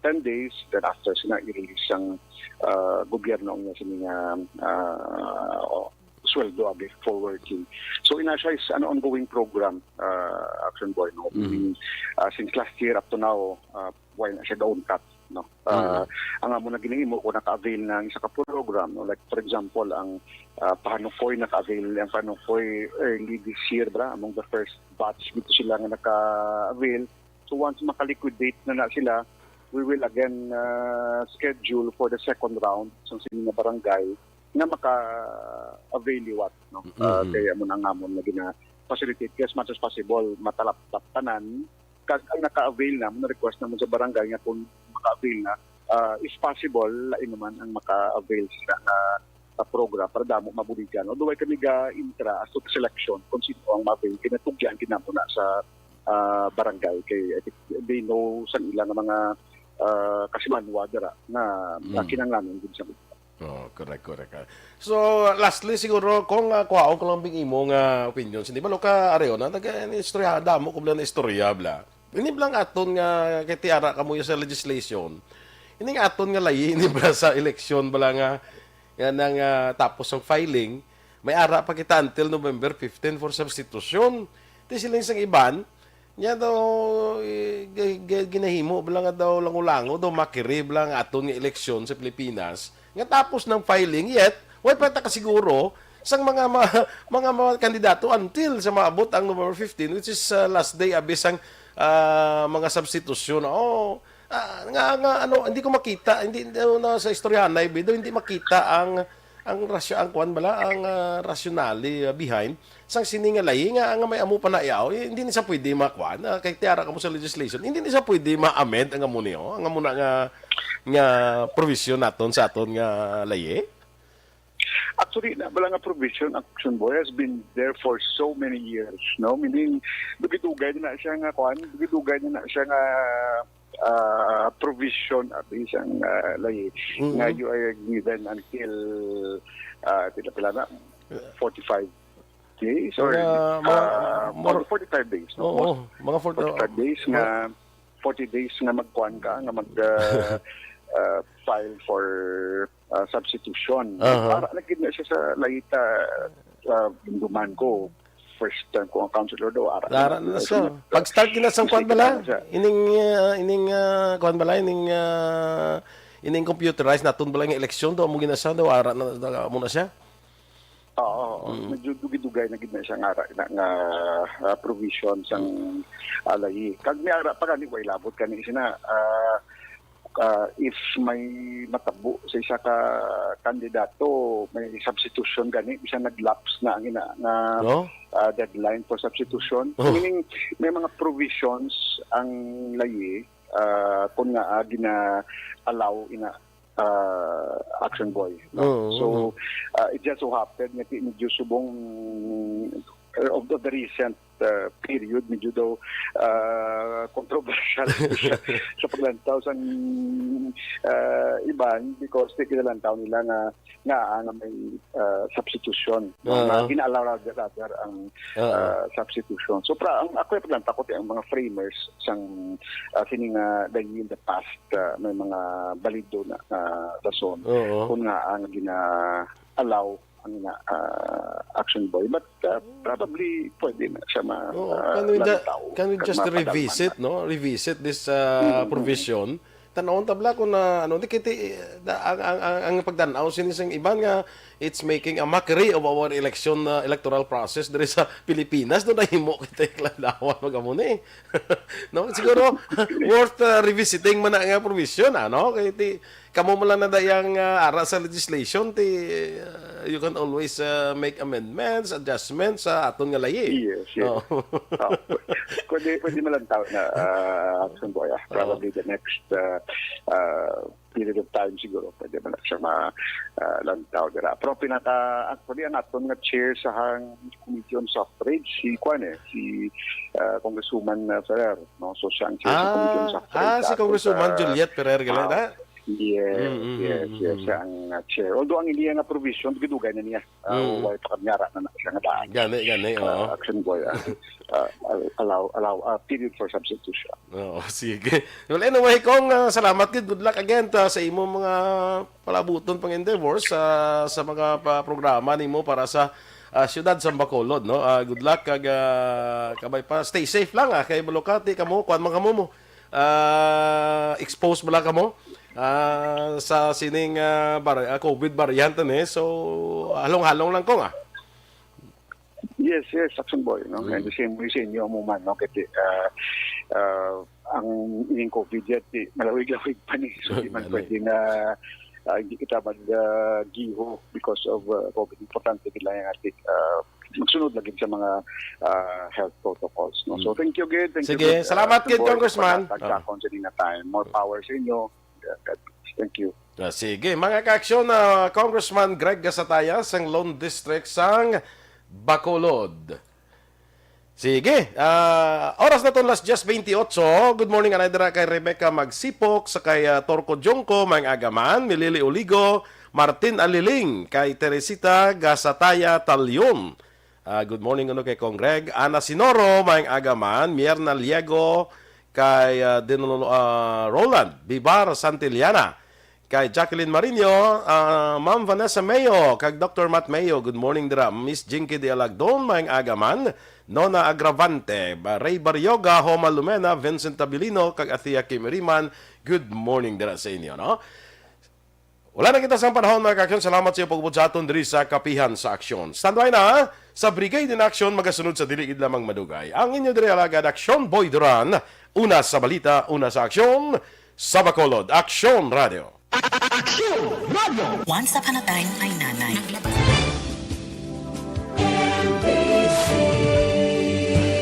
ten days, then after sina i-release sang, ah, gobyerno ang sini nga, ah, o, sweldo abi for working. So, ina siya is an ongoing program, ah, Action Boy, no? Mhm. Ah, since last year up to now, ah, wala na siya gauntat, no? Ah, ang amo na ginahimo kung naka-avail na ang isa ka program, no? Like, for example, ang, ah, Pahanukoy, naka-avail ang Pahanukoy early this year, bra? Among the first batch dito sila nga naka-avail. So, once maka-liquidate na na sila, we will again, ah, schedule for the second round sa sini nga barangay nga maka-avail liwat, no? Ah, Mhm. kaya mo na nga mo na gina-facilitate kaya as much as possible, matalaptap tanan. Kag ang naka-avail na, mo na-request naman sa barangay nga kung maka-avail na, ah, if possible, lain naman ang maka-avail sa, ah, ah, program para damo mabuligan. Although ay kami ga-intra as to the selection kung sino ang ma-avail, kinatugyan kinamo na sa, ah, barangay. Kay I think they know sa ilang mga, ah, kasimanwa dira nga, nga Mm. kinahanglanon gid sa Oh, correct, correct. Ah. So, lastly, siguro, kung uh, kuhaon ko lang bing imo nga opinion, hindi ba ka, Areo, na nag-istorya, damo ko bala na istorya, bla. Ini bala nga aton nga, kay tiara ka mo sa legislation, ini nga aton nga layi, ini bala sa election, bala nga, nga nang ah, tapos ang filing, may ara pa kita until November fifteen for substitution. Ti siling sang iban, nya daw, eh, gi- gi- ginahimo bala nga daw lango-lango, daw makiri bala nga aton nga eleksyon sa Pilipinas, nga tapos ng filing, yet, way pa ta kasiguro sang mga, mga, mga, mga kandidato until sa maabot ang November fifteen, which is uh, last day abi sang ah, mga substitution. Oh, ah, nga, nga, ano, hindi ko makita, hindi daw na sa istoryahanay, bi, daw hindi makita ang, ang rasyo, ang kwan bala, ang ah, rationale ah, behind sang sini nga layi nga, nga may amo pa na yaw, eh, hindi ni sa pwede makwan, ah, kay tiara ka mo sa legislation, hindi ni sa pwede ma-amend ang amo niyo, ang amo na nga, nga provision naton sa aton nga layi. Actually, na bala nga provision, Action Boy, has been there for so many years, no? Meaning, dugidugay na na siya nga, kwan, dugidugay na na siya nga ah, provision, abi sang ah, layi, Mhm. nga you are given until, ah, pila, pila na, forty-five days or Mga, mga, ah, more- forty-five days, no? Oo, mga forty, forty-five days nga, forty days nga magkuan ka, nga mag, ah, ah, file for ah, substitution. Aha. Ara na gid na siya sa layita, ah, dumduman ko. First time ko ang councilor daw, ara Ara na siya. Pag-start gina sang kwan bala, Siya. ining, ah, ining, ah, kwan bala, ining, ah, ining computerized naton bala nga eleksyon, daw mo ginasa, daw ara na, daw mo na siya. Oo, oo. Medyo dugay-dugay na gid na siya nga, nga, nga, ah, provision sang, ah, layi. Kag may ara pa gani, way labot kani sina, ah, ah, if may matabo sa isa ka kandidato, may substitution gani, bisan nag-lapse na ang ina nga, No? ah, deadline for substitution. Oh. Meaning, may mga provisions ang layi, ah, kung nga, ah, gina-allow ina, ah, Action Boy, no? Oo, So, oo. ah, it just so happened nga ti-, medyo subong, eh, of the, the recent uh, period, medyo daw, uh, controversial sa, sa paglantaw sang, uh, iban, because di kinalantaw nila nga, nga, ah, nga may, uh, substitution, no? Nga Oo. gina-allow rather, rather ang, Oo. uh, substitution. So, pra-, ang ako yung paglantaw ko, ang mga framers sang, uh, sini nga the in the past, uh, may mga balido na, uh, rason Oo. kung nga ang gina-allow ang nga, ah, Action Boy. But, ah, probably pwede na siya ma-, Oo, ah, can we ju-, lantaw can we kag just mapadalman revisit, na. no? Revisit this, ah, Mm, mm. provision? Tan-awon ta bala kung na, ano, di kiti, na, ang, ang, ang, ang pagtan-aw sini sang iban nga, it's making a mockery of our election, ah, electoral process diri sa Pilipinas. Doon nahimo kita yung lantawan, mag-amo ni. No? Siguro, worth, ah, revisiting man na nga provision, ano? Kay ti, kamo man lang na dayang, ah, ara sa legislation, ti, ah, you can always, ah, make amendments, adjustments sa aton nga layi. Yes, yes. Oo. Oh, pwede, pwede malantaw na, ah, Action Boy, ah. Oo. Probably the next, ah, ah, period of time siguro, pwede man na siya ma-, ah, lantaw dira. Pero pinaka, actually, ang aton nga chair sa hang Committee on Suffrage, si, kwan eh, si, ah, Congresswoman, ah, Ferrer, no? So, siya ang chair sa Committee on Ah, Suffrage ah, si sa aton Congresswoman sa, Juliet Ferrer, gali, ah, na? Yes, Mm, mm, yes, mm, yes, mm. siya ang, ah, chair. Although ang iliya nga provision, gidugay na niya. Ah, Mm. wala pa kami ara na, na siya nga daan. Gani, gani, Ah, oo. Action Boy, ah, ah, al-, allow, allow, ah, period for substitution. Oo, sige. Well, anyway, Cong, ah, salamat gid. Good luck again ta sa imo mga palabuton pang endeavors sa, sa mga pa-, programa nimo para sa, ah, siyudad sa Bacolod, no? Ah, good luck kag, ah, kabay pa. Stay safe lang, ah, kay Balukati kamo, kuan man kamo mo. Ah, expose bala kamo, ah, sa sining, ah, bar-, ah, COVID variant, ano, eh. So, halong-halong lang, Cong, ah. Yes, yes, Action Boy, no? Mm. And the same way sa inyo mo man, no? Kasi, ah, ah, ang ining COVID yan, di, malawig-lawig pa ni. So, di man Ano, eh. pwede na, ah, hindi kita mag, ah, giho because of, ah, COVID. Importante gid lang yung ating, ah, magsunod lagi sa mga, ah, health protocols, no? So, Mm. thank you gid. Thank you Sige, gid, ah, salamat gid, Boy, Congressman. sa paghatag Ah. sa akon sa ining nga time. More power sa inyo. Yeah, God bless. Thank you. Ah, sige, mga ka-aksyon, ah, Congressman Greg Gasataya sang Lone District sang Bacolod. Sige, ah, oras naton las diyes bentiocho. Good morning, anay dira kay Rebecca Magsipok, sa kay, ah, Torco Jongco, Mang Agaman, Milili Oligo, Martin Aliling, kay Teresita Gasataya Talion. Ah, good morning, ano, kay Cong Greg. Ana Sinoro, Mang Agaman, Mierna Liego, kay, ah, Dinolo, ah, Roland Bibar Santillana, kay Jacqueline Marino, ah, Ma'am Vanessa Mayo, kag Doctor Matt Mayo. Good morning dira. Miss Jinky de Alagdon, Mang Agaman, Nona Agravante, Ba-, Ray Barrioga, Homa Lumena, Vincent Tabilino, kag Athea Kim Iriman. Good morning dira sa inyo, no? Wala na kita sang panahon, mga ka-aksyon. Salamat sa iyo pag-ubod sa aton diri sa Kapihan sa Aksyon. Standby na sa Brigade in Action, magasunod sa dili gid lamang madugay. Ang inyo diri alagad, Aksyon Boy Duran. Una sa balita, una sa aksyon, sa Bacolod. Aksyon Radio. Aksyon Radio. Once upon a time, my nanay.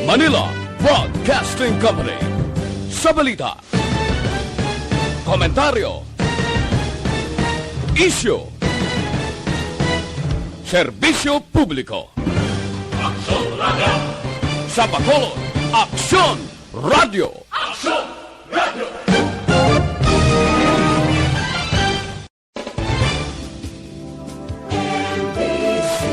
Manila Broadcasting Company. Sa balita, komentaryo, isyu, serbisyo publiko. Aksyon Radio. Sa Bacolod, Aksyon Radio. Aksyon